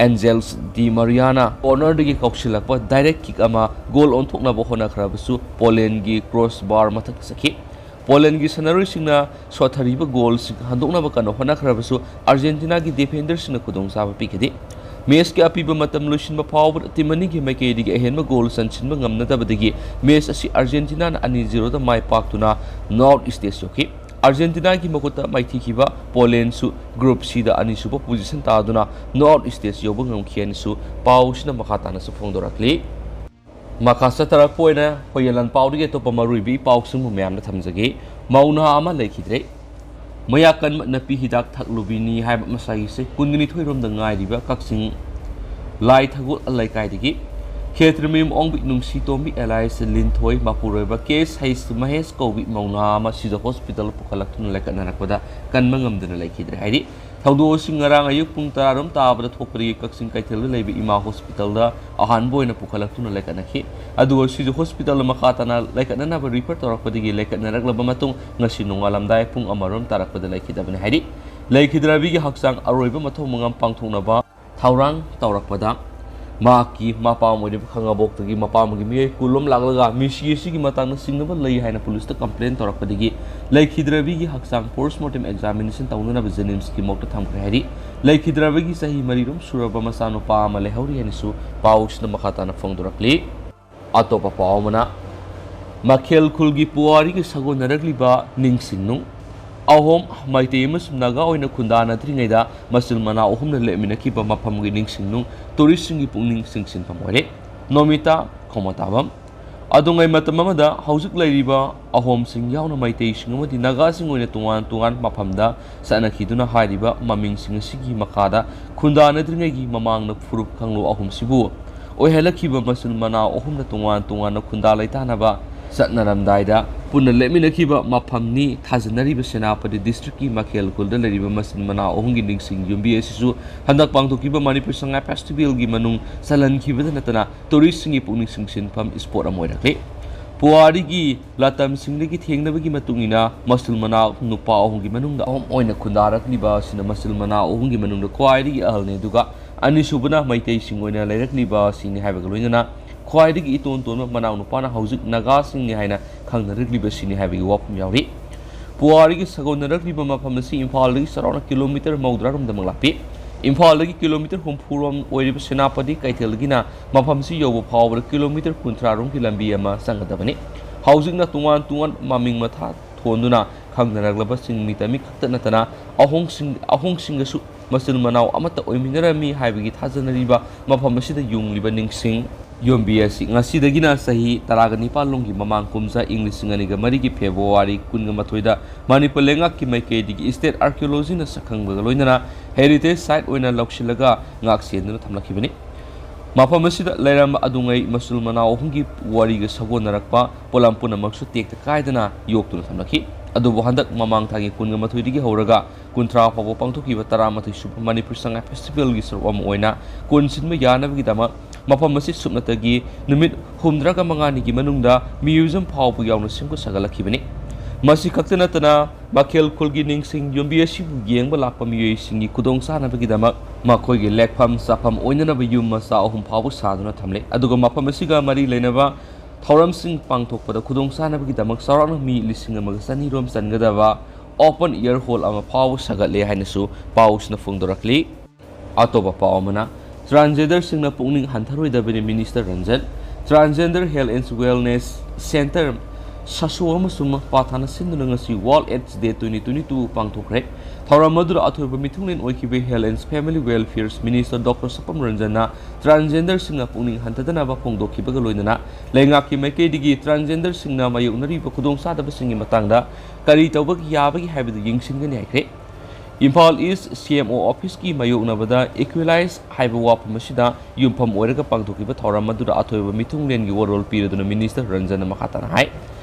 ꯑꯦꯟꯖꯦꯜꯁ ꯗꯤ ꯃꯥꯔꯤꯌꯥꯅ ꯀꯣꯔꯅꯔꯗꯒꯤ ꯀꯥꯎꯁꯤꯜꯂꯛꯄ ꯗꯥꯏꯔꯦꯛ ꯀꯤꯛ ꯑꯃ ꯒꯣꯜ ꯑꯣꯟꯊꯣꯛꯅꯕ ꯍꯣꯠꯅꯈ꯭ꯔꯕꯁꯨ ꯄꯣꯂꯦꯟꯒꯤ ꯀ꯭ꯔꯣꯁ ꯕꯥꯔ ꯃꯊꯛꯇ ꯆꯠꯈꯤ꯫ ꯄꯣꯂꯦꯟꯒꯤ ꯁꯥꯟꯅꯔꯣꯏꯁꯤꯡꯅ ꯁꯣꯠꯊꯔꯤꯕ ꯒꯣꯜꯁꯤꯡ ꯍꯟꯗꯣꯛꯅꯕ ꯀꯟꯅ ꯍꯣꯠꯅꯈ꯭ꯔꯕꯁꯨ ꯑꯥꯔꯖꯦꯟꯇꯤꯅꯥꯒꯤ ꯗꯤꯐꯦꯟꯗꯔꯁꯤꯡꯅ ꯈꯨꯗꯣꯡꯆꯥꯕ ꯄꯤꯈꯤꯗꯦ꯫ ꯃꯦꯆꯀꯤ ꯑꯄꯤꯕ ꯃꯇꯝ ꯂꯣꯏꯁꯤꯟꯕ ꯐꯥꯎꯕꯗ ꯇꯤꯝ ꯑꯅꯤꯒꯤ ꯃꯥꯏꯀꯩꯗꯒꯤ ꯑꯍꯦꯟꯕ ꯒꯣꯜ ꯆꯟꯁꯤꯟꯕ ꯉꯝꯅꯗꯕꯗꯒꯤ ꯃꯦꯆ ꯑꯁꯤ ꯑꯥꯔꯖꯦꯟꯇꯤꯅꯥꯅ ꯑꯅꯤ ꯖꯤꯔꯣꯗ ꯃꯥꯏ ꯄꯥꯛꯇꯨꯅ ꯅꯣꯛ ꯑꯥꯎꯠ ꯁ꯭ꯇꯦꯖ ꯌꯧꯈꯤ꯫ ꯑꯥꯔꯖꯦꯟꯇꯤꯅꯥꯒꯤ ꯃꯈꯨꯠꯇ ꯃꯥꯏꯊꯤꯈꯤꯕ ꯄꯣꯂꯦꯟꯁꯨ ꯒ꯭ꯔꯨꯞ ꯁꯤꯗ ꯑꯅꯤꯁꯨꯕ ꯄꯣꯖꯤꯁꯟ ꯇꯥꯗꯨꯅ ꯅꯣꯛ ꯑꯥꯎꯠ ꯁ꯭ꯇꯦꯖ ꯌꯧꯕ ꯉꯝꯈꯤ ꯍꯥꯏꯅꯁꯨ ꯄꯥꯎꯁꯤꯅ ꯃꯈꯥ ꯇꯥꯅꯁꯨ ꯐꯣꯡꯗꯣꯔꯛꯂꯤ꯫ ꯃꯈꯥ ꯆꯠꯊꯔꯛꯄ ꯑꯣꯏꯅ ꯍꯣꯌꯦꯂꯥꯟ ꯄꯥꯎꯗꯒꯤ ꯑꯇꯣꯞꯄ ꯃꯔꯨꯑꯣꯏꯕ ꯏ ꯄꯥꯎꯁꯤꯡꯕꯨ ꯃꯌꯥꯝꯗ ꯊꯝꯖꯒꯦ꯫ ꯃꯧ ꯅꯍꯥ ꯑꯃ ꯂꯩꯈꯤꯗ꯭ꯔꯦ꯫ ꯃꯌꯥ ꯀꯟꯕ ꯅꯥꯄꯤ ꯍꯤꯗꯥꯛ ꯊꯛꯂꯨꯕꯤꯅꯤ ꯍꯥꯏꯕ ꯃꯁꯥꯒꯤꯁꯦ ꯀꯨꯟꯅꯤꯊꯣꯏ ꯔꯣꯝꯗ ꯉꯥꯏꯔꯤꯕ ꯀꯛꯆꯤꯡ ꯂꯥꯏ ꯊꯒꯣꯜ ꯂꯩꯀꯥꯏꯗꯒꯤ ꯈꯦꯇ꯭ꯔꯃꯌꯨꯝ ꯑꯣꯡꯕꯤ ꯅꯨꯡꯁꯤ ꯇꯣꯝꯕꯤ ꯑꯦꯂꯥꯏꯁ ꯂꯤꯟꯊꯣꯏ ꯃꯄꯨꯔꯣꯏꯕ ꯀꯦ ꯑꯦꯁ ꯍꯩꯁ ꯃꯍꯦꯁ ꯀꯧꯕꯤ ꯃꯧ ꯅꯍꯥ ꯑꯃ ꯁꯤꯖ ꯍꯣꯁꯄꯤꯇꯥꯜ ꯄꯨꯈꯠꯂꯛꯇꯨꯅ ꯂꯥꯏꯀꯠꯅꯔꯛꯄꯗ ꯀꯟꯕ ꯉꯝꯗꯅ ꯂꯩꯈꯤꯗ꯭ꯔꯦ ꯍꯥꯏꯔꯤ꯫ ꯊꯧꯗꯣꯛ ꯑꯁꯤ ꯉꯔꯥꯡ ꯑꯌꯨꯛ ꯄꯨꯡ ꯇꯔꯥꯔꯣꯝ ꯇꯥꯕꯗ ꯊꯣꯛꯄꯗꯒꯤ ꯀꯛꯆꯤꯡ ꯀꯩꯊꯦꯜꯗ ꯂꯩꯕ ꯏꯃꯥ ꯍꯣꯁꯄꯤꯇꯥꯜꯗ ꯑꯍꯥꯟꯕ ꯑꯣꯏꯅ ꯄꯨꯈꯠꯂꯛꯇꯨꯅ ꯂꯩꯈꯠꯅꯈꯤ꯫ ꯑꯗꯨꯒ ꯁꯤꯖ ꯍꯣꯁꯄꯤꯇꯥꯜꯗ ꯃꯈꯥ ꯇꯥꯅ ꯂꯩꯈꯠꯅꯅꯕ ꯔꯤꯐꯔ ꯇꯧꯔꯛꯄꯗꯒꯤ ꯂꯩꯈꯠꯅꯔꯛꯂꯕ ꯃꯇꯨꯡ ꯉꯁꯤ ꯅꯣꯡꯉꯥꯜꯂꯝꯗꯥꯏ ꯄꯨꯡ ꯑꯃꯔꯣꯝ ꯇꯥꯔꯛꯄꯗ ꯂꯩꯈꯤꯗꯕꯅꯤ ꯍꯥꯏꯔꯤ꯫ ꯂꯩꯈꯤꯗ꯭ꯔꯕꯤꯒꯤ ꯍꯛꯆꯥꯡ ꯑꯔꯣꯏꯕ ꯃꯊꯧ ꯃꯉꯝ ꯄꯥꯡꯊꯣꯛꯅꯕ ꯊꯧꯔꯥꯡ ꯇꯧꯔꯛꯄꯗ ꯃꯍꯥꯛꯀꯤ ꯃꯄꯥꯝ ꯑꯣꯏꯔꯤꯕ ꯈꯥꯉꯕꯣꯛꯇꯒꯤ ꯃꯄꯥꯝꯒꯤ ꯃꯤꯑꯣꯏ ꯀꯨꯟ ꯂꯣꯝ ꯂꯥꯛꯂꯒ ꯃꯤꯁꯤ ꯑꯁꯤꯒꯤ ꯃꯇꯥꯡꯗ ꯆꯤꯡꯅꯕ ꯂꯩ ꯍꯥꯏꯅ ꯄꯨꯂꯤꯁꯇ ꯀꯝꯄ꯭ꯂꯦꯟ ꯇꯧꯔꯛꯄꯗꯒꯤ ꯂꯩꯈꯤꯗ꯭ꯔꯕꯤꯒꯤ ꯍꯛꯆꯥꯡ ꯄꯣꯁꯃꯣꯔꯇꯦꯝ ꯑꯦꯛꯖꯥꯃꯤꯅꯦꯁꯟ ꯇꯧꯅꯅꯕ ꯖꯦꯅꯤꯝꯁꯀꯤ ꯃꯣꯔꯒꯇ ꯊꯝꯈ꯭ꯔꯦ ꯍꯥꯏꯔꯤ꯫ ꯂꯩꯈꯤꯗ꯭ꯔꯕꯤꯒꯤ ꯆꯍꯤ ꯃꯔꯤꯔꯣꯝ ꯁꯨꯔꯕ ꯃꯆꯥꯅꯨꯄꯥ ꯑꯃ ꯂꯩꯍꯧꯔꯤ ꯍꯥꯏꯅꯁꯨ ꯄꯥꯎꯁꯤꯅ ꯃꯈꯥ ꯇꯥꯅ ꯐꯣꯡꯗꯣꯔꯛꯂꯤ꯫ ꯑꯇꯣꯞꯄ ꯄꯥꯎ ꯑꯃꯅ, ꯃꯈꯦꯜ ꯈꯨꯜꯒꯤ ꯄꯨꯋꯥꯔꯤꯒꯤ ꯁꯥꯒꯣꯟꯅꯔꯛꯂꯤꯕ ꯅꯤꯡꯁꯤꯡꯅꯨꯡ꯫ ꯑꯍꯣꯝ, ꯃꯩꯇꯩ ꯑꯃꯁꯨꯡ ꯅꯥꯒꯥ ꯑꯣꯏꯅ ꯈꯨꯟꯗꯥꯅꯗ꯭ꯔꯤꯉꯩꯗ ꯃꯆꯤꯜ ꯃꯅꯥꯎ ꯑꯍꯨꯝꯅ ꯂꯦꯞꯃꯤꯟꯅꯈꯤꯕ ꯃꯐꯝꯒꯤ ꯅꯤꯡꯁꯤꯡꯅꯨꯡ ꯇꯨꯔꯤꯁꯁꯤꯡꯒꯤ ꯄꯨꯛꯅꯤꯡ ꯆꯤꯡꯁꯤꯟꯐꯝ ꯑꯣꯏꯔꯦ꯫ ꯅꯣꯃꯤꯇꯥ ꯈꯣꯃꯣꯇꯥꯕꯝ꯫ ꯑꯗꯨꯉꯩ ꯃꯇꯝ ꯑꯃꯗ ꯍꯧꯖꯤꯛ ꯂꯩꯔꯤꯕ ꯑꯍꯣꯝꯁꯤꯡ ꯌꯥꯎꯅ ꯃꯩꯇꯩꯁꯤꯡ ꯑꯃꯗꯤ ꯅꯥꯒꯥꯁꯤꯡ ꯑꯣꯏꯅ ꯇꯣꯉꯥꯟ ꯇꯣꯉꯥꯟ ꯃꯐꯝꯗ ꯆꯠꯅꯈꯤꯗꯨꯅ ꯍꯥꯏꯔꯤꯕ ꯃꯃꯤꯡꯁꯤꯡ ꯑꯁꯤꯒꯤ ꯃꯈꯥꯗ ꯈꯨꯟꯗꯥꯅꯗ꯭ꯔꯤꯉꯩꯒꯤ ꯃꯃꯥꯡꯗ ꯐꯨꯔꯨꯞ ꯀꯥꯡꯂꯨꯞ ꯑꯍꯨꯝꯁꯤꯕꯨ ꯑꯣꯏꯍꯜꯂꯛꯈꯤꯕ ꯃꯆꯤꯟ ꯃꯅꯥꯎ ꯑꯍꯨꯝꯅ ꯇꯣꯉꯥꯟ ꯇꯣꯉꯥꯟꯅ ꯈꯨꯟꯗꯥ ꯂꯩꯇꯥꯅꯕ ꯆꯠꯅꯔꯝꯗꯥꯏꯗ ꯄꯨꯟꯅ ꯂꯦꯞꯃꯤꯟꯅꯈꯤꯕ ꯃꯐꯝꯅꯤ꯫ ꯊꯥꯖꯅꯔꯤꯕ ꯁꯦꯅꯥꯄꯇꯤ ꯗꯤꯁꯇ꯭ꯔꯤꯛꯀꯤ ꯃꯈꯦꯜ ꯈꯨꯜꯗ ꯂꯩꯔꯤꯕ ꯃꯆꯤꯟ ꯃꯅꯥꯎ ꯑꯍꯨꯝꯒꯤ ꯅꯤꯡꯁꯤꯡ ꯌꯨꯝꯕꯤ ꯑꯁꯤꯁꯨ ꯍꯟꯗꯛ ꯄꯥꯡꯊꯣꯛꯈꯤꯕ ꯃꯅꯤꯄꯨꯔ ꯁꯉꯥꯏ ꯐꯦꯁꯇꯤꯚꯦꯜꯒꯤ ꯃꯅꯨꯡ ꯆꯜꯍꯟꯈꯤꯕꯗ ꯅꯠꯇꯅ ꯇꯨꯔꯤꯁꯁꯤꯡꯒꯤ ꯄꯨꯛꯅꯤꯡ ꯆꯤꯡꯁꯤꯟꯐꯝ ꯏꯁꯄꯣꯠ ꯑꯃ ꯑꯣꯏꯔꯛꯂꯤ꯫ ꯄꯨꯋꯥꯔꯤꯒꯤ ꯂꯥꯇꯝꯁꯤꯡꯗꯒꯤ ꯊꯦꯡꯅꯕꯒꯤ ꯃꯇꯨꯡ ꯏꯟꯅ ꯃꯆꯤꯜ ꯃꯅꯥꯎ ꯅꯨꯄꯥ ꯑꯍꯨꯝꯒꯤ ꯃꯅꯨꯡꯗ ꯑꯍꯨꯝ ꯑꯣꯏꯅ ꯈꯨꯟꯗꯥꯔꯛꯂꯤꯕ ꯑꯁꯤꯅ ꯃꯆꯤꯜ ꯃꯅꯥꯎ ꯑꯍꯨꯝꯒꯤ ꯃꯅꯨꯡꯗ ꯈ꯭ꯋꯥꯏꯗꯒꯤ ꯑꯍꯜꯅꯤ, ꯑꯗꯨꯒ ꯑꯅꯤꯁꯨꯕꯅ ꯃꯩꯇꯩꯁꯤꯡ ꯑꯣꯏꯅ ꯂꯩꯔꯛꯂꯤꯕ ꯑꯁꯤꯅꯤ ꯍꯥꯏꯕꯒ ꯂꯣꯏꯅꯅ ꯈ꯭ꯋꯥꯏꯗꯒꯤ ꯏꯇꯣꯟ ꯇꯣꯟꯕ ꯃꯅꯥꯎꯅꯨꯄꯥꯅ ꯍꯧꯖꯤꯛ ꯅꯥꯒꯥꯁꯤꯡꯅꯤ ꯍꯥꯏꯅ ꯈꯪꯅꯔꯛꯂꯤꯕ ꯑꯁꯤꯅꯤ ꯍꯥꯏꯕꯒꯤ ꯋꯥꯐꯝ ꯌꯥꯎꯔꯤ꯫ ꯄꯨꯋꯥꯔꯤꯒꯤ ꯁꯥꯒꯣꯟꯅꯔꯛꯂꯤꯕ ꯃꯐꯝ ꯑꯁꯤ ꯏꯝꯐꯥꯜꯗꯒꯤ ꯆꯥꯎꯔꯥꯛꯅ ꯀꯤꯂꯣꯃꯤꯇꯔ ꯃꯧꯗ꯭ꯔꯥꯔꯣꯝꯗꯃꯛ ꯂꯥꯞꯄꯤ꯫ ꯏꯝꯐꯥꯜꯗꯒꯤ ꯀꯤꯂꯣꯃꯤꯇꯔ ꯍꯨꯝꯐꯨ ꯔꯣꯝ ꯑꯣꯏꯔꯤꯕ ꯁꯦꯅꯥꯄꯇꯤ ꯀꯩꯊꯦꯜꯗꯒꯤꯅ ꯃꯐꯝꯁꯤ ꯌꯧꯕ ꯐꯥꯎꯕꯗ ꯀꯤꯂꯣꯃꯤꯇꯔ ꯀꯨꯟꯊ꯭ꯔꯥ ꯔꯣꯝꯒꯤ ꯂꯝꯕꯤ ꯑꯃ ꯆꯪꯒꯗꯕꯅꯤ꯫ ꯍꯧꯖꯤꯛꯅ ꯇꯣꯉꯥꯟ ꯇꯣꯉꯥꯟ ꯃꯃꯤꯡ ꯃꯊꯥ ꯊꯣꯟꯗꯨꯅ ꯈꯪꯅꯔꯛꯂꯕ ꯆꯤꯡꯃꯤ ꯇꯝꯃꯤ ꯈꯛꯇ ꯅꯠꯇꯅ ꯑꯍꯣꯡꯁꯤꯡ-, ꯑꯍꯣꯡꯁꯤꯡꯒꯁꯨ ꯃꯆꯤꯟ ꯃꯅꯥꯎ ꯑꯃꯠꯇ ꯑꯣꯏꯃꯤꯟꯅꯔꯝꯃꯤ ꯍꯥꯏꯕꯒꯤ ꯊꯥꯖꯅꯔꯤꯕ ꯃꯐꯝ ꯑꯁꯤꯗ ꯌꯨꯡꯂꯤꯕ ꯅꯤꯡꯁꯤꯡ ꯌꯣꯟꯕꯤ ꯑꯁꯤ ꯉꯁꯤꯗꯒꯤꯅ ꯆꯍꯤ ꯇꯔꯥꯒ ꯅꯤꯄꯥꯜ ꯂꯣꯝꯒꯤ ꯃꯃꯥꯡ ꯀꯨꯝꯖꯥ ꯏꯪ ꯂꯤꯁꯤꯡ ꯑꯅꯤꯒ ꯃꯔꯤꯒꯤ ꯐꯦꯕ꯭ꯔꯨꯋꯥꯔꯤ ꯀꯨꯟꯒ ꯃꯥꯊꯣꯏꯗ ꯃꯅꯤꯄꯨꯔ ꯂꯩꯉꯥꯛꯀꯤ ꯃꯥꯏꯀꯩꯗꯒꯤ state archaeologyꯅ ꯁꯛꯈꯪꯕꯒ ꯂꯣꯏꯅꯅ heritage site ꯑꯣꯏꯅ ꯂꯧꯁꯤꯜꯂꯒ ꯉꯥꯛ ꯁꯦꯟꯗꯨꯅ ꯊꯝꯂꯛꯈꯤꯕꯅꯤ꯫ ꯃꯐꯝ ꯑꯁꯤꯗ ꯂꯩꯔꯝꯕ ꯑꯗꯨꯉꯩ ꯃꯆꯤꯜ ꯃꯅꯥꯎ ꯑꯍꯨꯝꯒꯤ ꯋꯥꯔꯤꯒ ꯁꯥꯒꯣꯟꯅꯔꯛꯄ ꯄꯣꯠꯂꯝ ꯄꯨꯝꯅꯃꯛꯁꯨ ꯇꯦꯛꯇ ꯀꯥꯏꯗꯅ ꯌꯣꯛꯇꯨꯅ ꯊꯝꯂꯛꯈꯤ꯫ ꯑꯗꯨꯕꯨ ꯍꯟꯗꯛ ꯃꯃꯥꯡ ꯊꯥꯒꯤ ꯀꯨꯟꯒ ꯃꯥꯊꯣꯏꯗꯒꯤ ꯍꯧꯔꯒ ꯀꯨꯟꯊ꯭ꯔꯥ ꯐꯥꯎꯕ ꯄꯥꯡꯊꯣꯛꯈꯤꯕ ꯇꯔꯥꯃꯥꯊꯣꯏ ꯁꯨꯕ ꯃꯅꯤꯄꯨꯔ ꯁꯉꯥꯏ festivalꯒꯤ ꯁꯔꯨꯛ ꯑꯃ ꯑꯣꯏꯅ ꯀꯣꯟꯁꯤꯟꯕ ꯌꯥꯅꯕꯒꯤꯗꯃꯛ ꯃꯐꯝ ꯑꯁꯤ ꯁꯨꯞꯅꯇꯒꯤ ꯅꯨꯃꯤꯠ ꯍꯨꯝꯗ꯭ꯔꯥꯒ ꯃꯉꯥꯅꯤꯒꯤ ꯃꯅꯨꯡꯗ museum ꯐꯥꯎꯕ ꯌꯥꯎꯅ ꯁꯦꯝꯒꯠ ꯁꯥꯒꯠꯂꯛꯈꯤꯕꯅꯤ꯫ ꯃꯁꯤ ꯈꯛꯇ ꯅꯠꯇꯅ ꯃꯈꯦꯜ ꯈꯨꯜꯒꯤ ꯅꯤꯡꯁꯤꯡ ꯌꯣꯟꯕꯤ ꯑꯁꯤꯕꯨ ꯌꯦꯡꯕ ꯂꯥꯛꯄ ꯃꯤꯑꯣꯏꯁꯤꯡꯒꯤ ꯈꯨꯗꯣꯡꯆꯥꯅꯕꯒꯤꯗꯃꯛ ꯃꯈꯣꯏꯒꯤ ꯂꯦꯛꯐꯝ ꯆꯥꯐꯝ ꯑꯣꯏꯅꯅꯕ ꯌꯨꯝ ꯃꯆꯥ ꯑꯍꯨꯝ ꯐꯥꯎꯕ ꯁꯥꯗꯨꯅ ꯊꯝꯂꯦ꯫ ꯑꯗꯨꯒ ꯃꯐꯝ ꯑꯁꯤꯒ ꯃꯔꯤ ꯂꯩꯅꯕ ꯊꯧꯔꯝꯁꯤꯡ ꯄꯥꯡꯊꯣꯛꯄꯗ ꯈꯨꯗꯣꯡꯆꯥꯅꯕꯒꯤꯗꯃꯛ ꯆꯥꯎꯔꯥꯛꯅ ꯃꯤ ꯂꯤꯁꯤꯡ ꯑꯃꯒ ꯆꯅꯤ ꯔꯣꯝ ꯆꯟꯒꯗꯕ open air hall ꯑꯃ ꯐꯥꯎꯕ ꯁꯥꯒꯠꯂꯦ ꯍꯥꯏꯅꯁꯨ ꯄꯥꯎꯁꯤꯅ ꯐꯣꯡꯗꯣꯔꯛꯂꯤ꯫ ꯑꯇꯣꯞꯄ ꯄꯥꯎ ꯑꯃꯅ, transgenderꯁꯤꯡꯅ ꯄꯨꯛꯅꯤꯡ ꯍꯟꯊꯔꯣꯏꯗꯕꯅꯤ, Minister Ranjan. Transgender Health and Wellness Centre, ꯁꯥꯁꯣ ꯑꯃꯁꯨꯡ ꯄꯥꯊꯥꯅ ꯁꯤꯟꯗꯨꯅ ꯉꯁꯤ World AIDS Day twenty twenty-two ꯄꯥꯡꯊꯣꯛꯈ꯭ꯔꯦ꯫ ꯊꯧꯔꯝ ꯑꯗꯨꯗ ꯑꯊꯣꯏꯕ ꯃꯤꯊꯨꯡꯂꯦꯟ ꯑꯣꯏꯈꯤꯕ Health and Family Welfare Minister Doctor ꯁꯄꯝ ꯔꯟꯖꯟꯅ transgenderꯁꯤꯡꯅ ꯄꯨꯛꯅꯤꯡ ꯍꯟꯊꯗꯅꯕ ꯐꯣꯡꯗꯣꯛꯈꯤꯕꯒ ꯂꯣꯏꯅꯅ ꯂꯩꯉꯥꯛꯀꯤ ꯃꯥꯏꯀꯩꯗꯒꯤ transgenderꯁꯤꯡꯅ ꯃꯥꯌꯣꯛꯅꯔꯤꯕ ꯈꯨꯗꯣꯡꯆꯥꯗꯕꯁꯤꯡꯒꯤ ꯃꯇꯥꯡꯗ ꯀꯔꯤ ꯇꯧꯕ ꯌꯥꯕꯒꯦ ꯍꯥꯏꯕꯗꯨ ꯌꯦꯡꯁꯤꯟꯒꯅꯤ ꯍꯥꯏꯈ꯭ꯔꯦ꯫ Imphal East C M O officeꯀꯤ ꯃꯥꯌꯣꯛꯅꯕꯗ Equalise ꯍꯥꯏꯕ ꯋꯥꯐꯝ ꯑꯁꯤꯗ ꯌꯨꯝꯐꯝ ꯑꯣꯏꯔꯒ ꯄꯥꯡꯊꯣꯛꯈꯤꯕ ꯊꯧꯔꯝ ꯑꯗꯨꯗ ꯑꯊꯣꯏꯕ ꯃꯤꯊꯨꯡꯂꯦꯟꯒꯤ ꯋꯥꯔꯣꯜ ꯄꯤꯔꯗꯨꯅ Minister ꯔꯟꯖꯟꯅ ꯃꯈꯥ ꯇꯥꯅ ꯍꯥꯏ,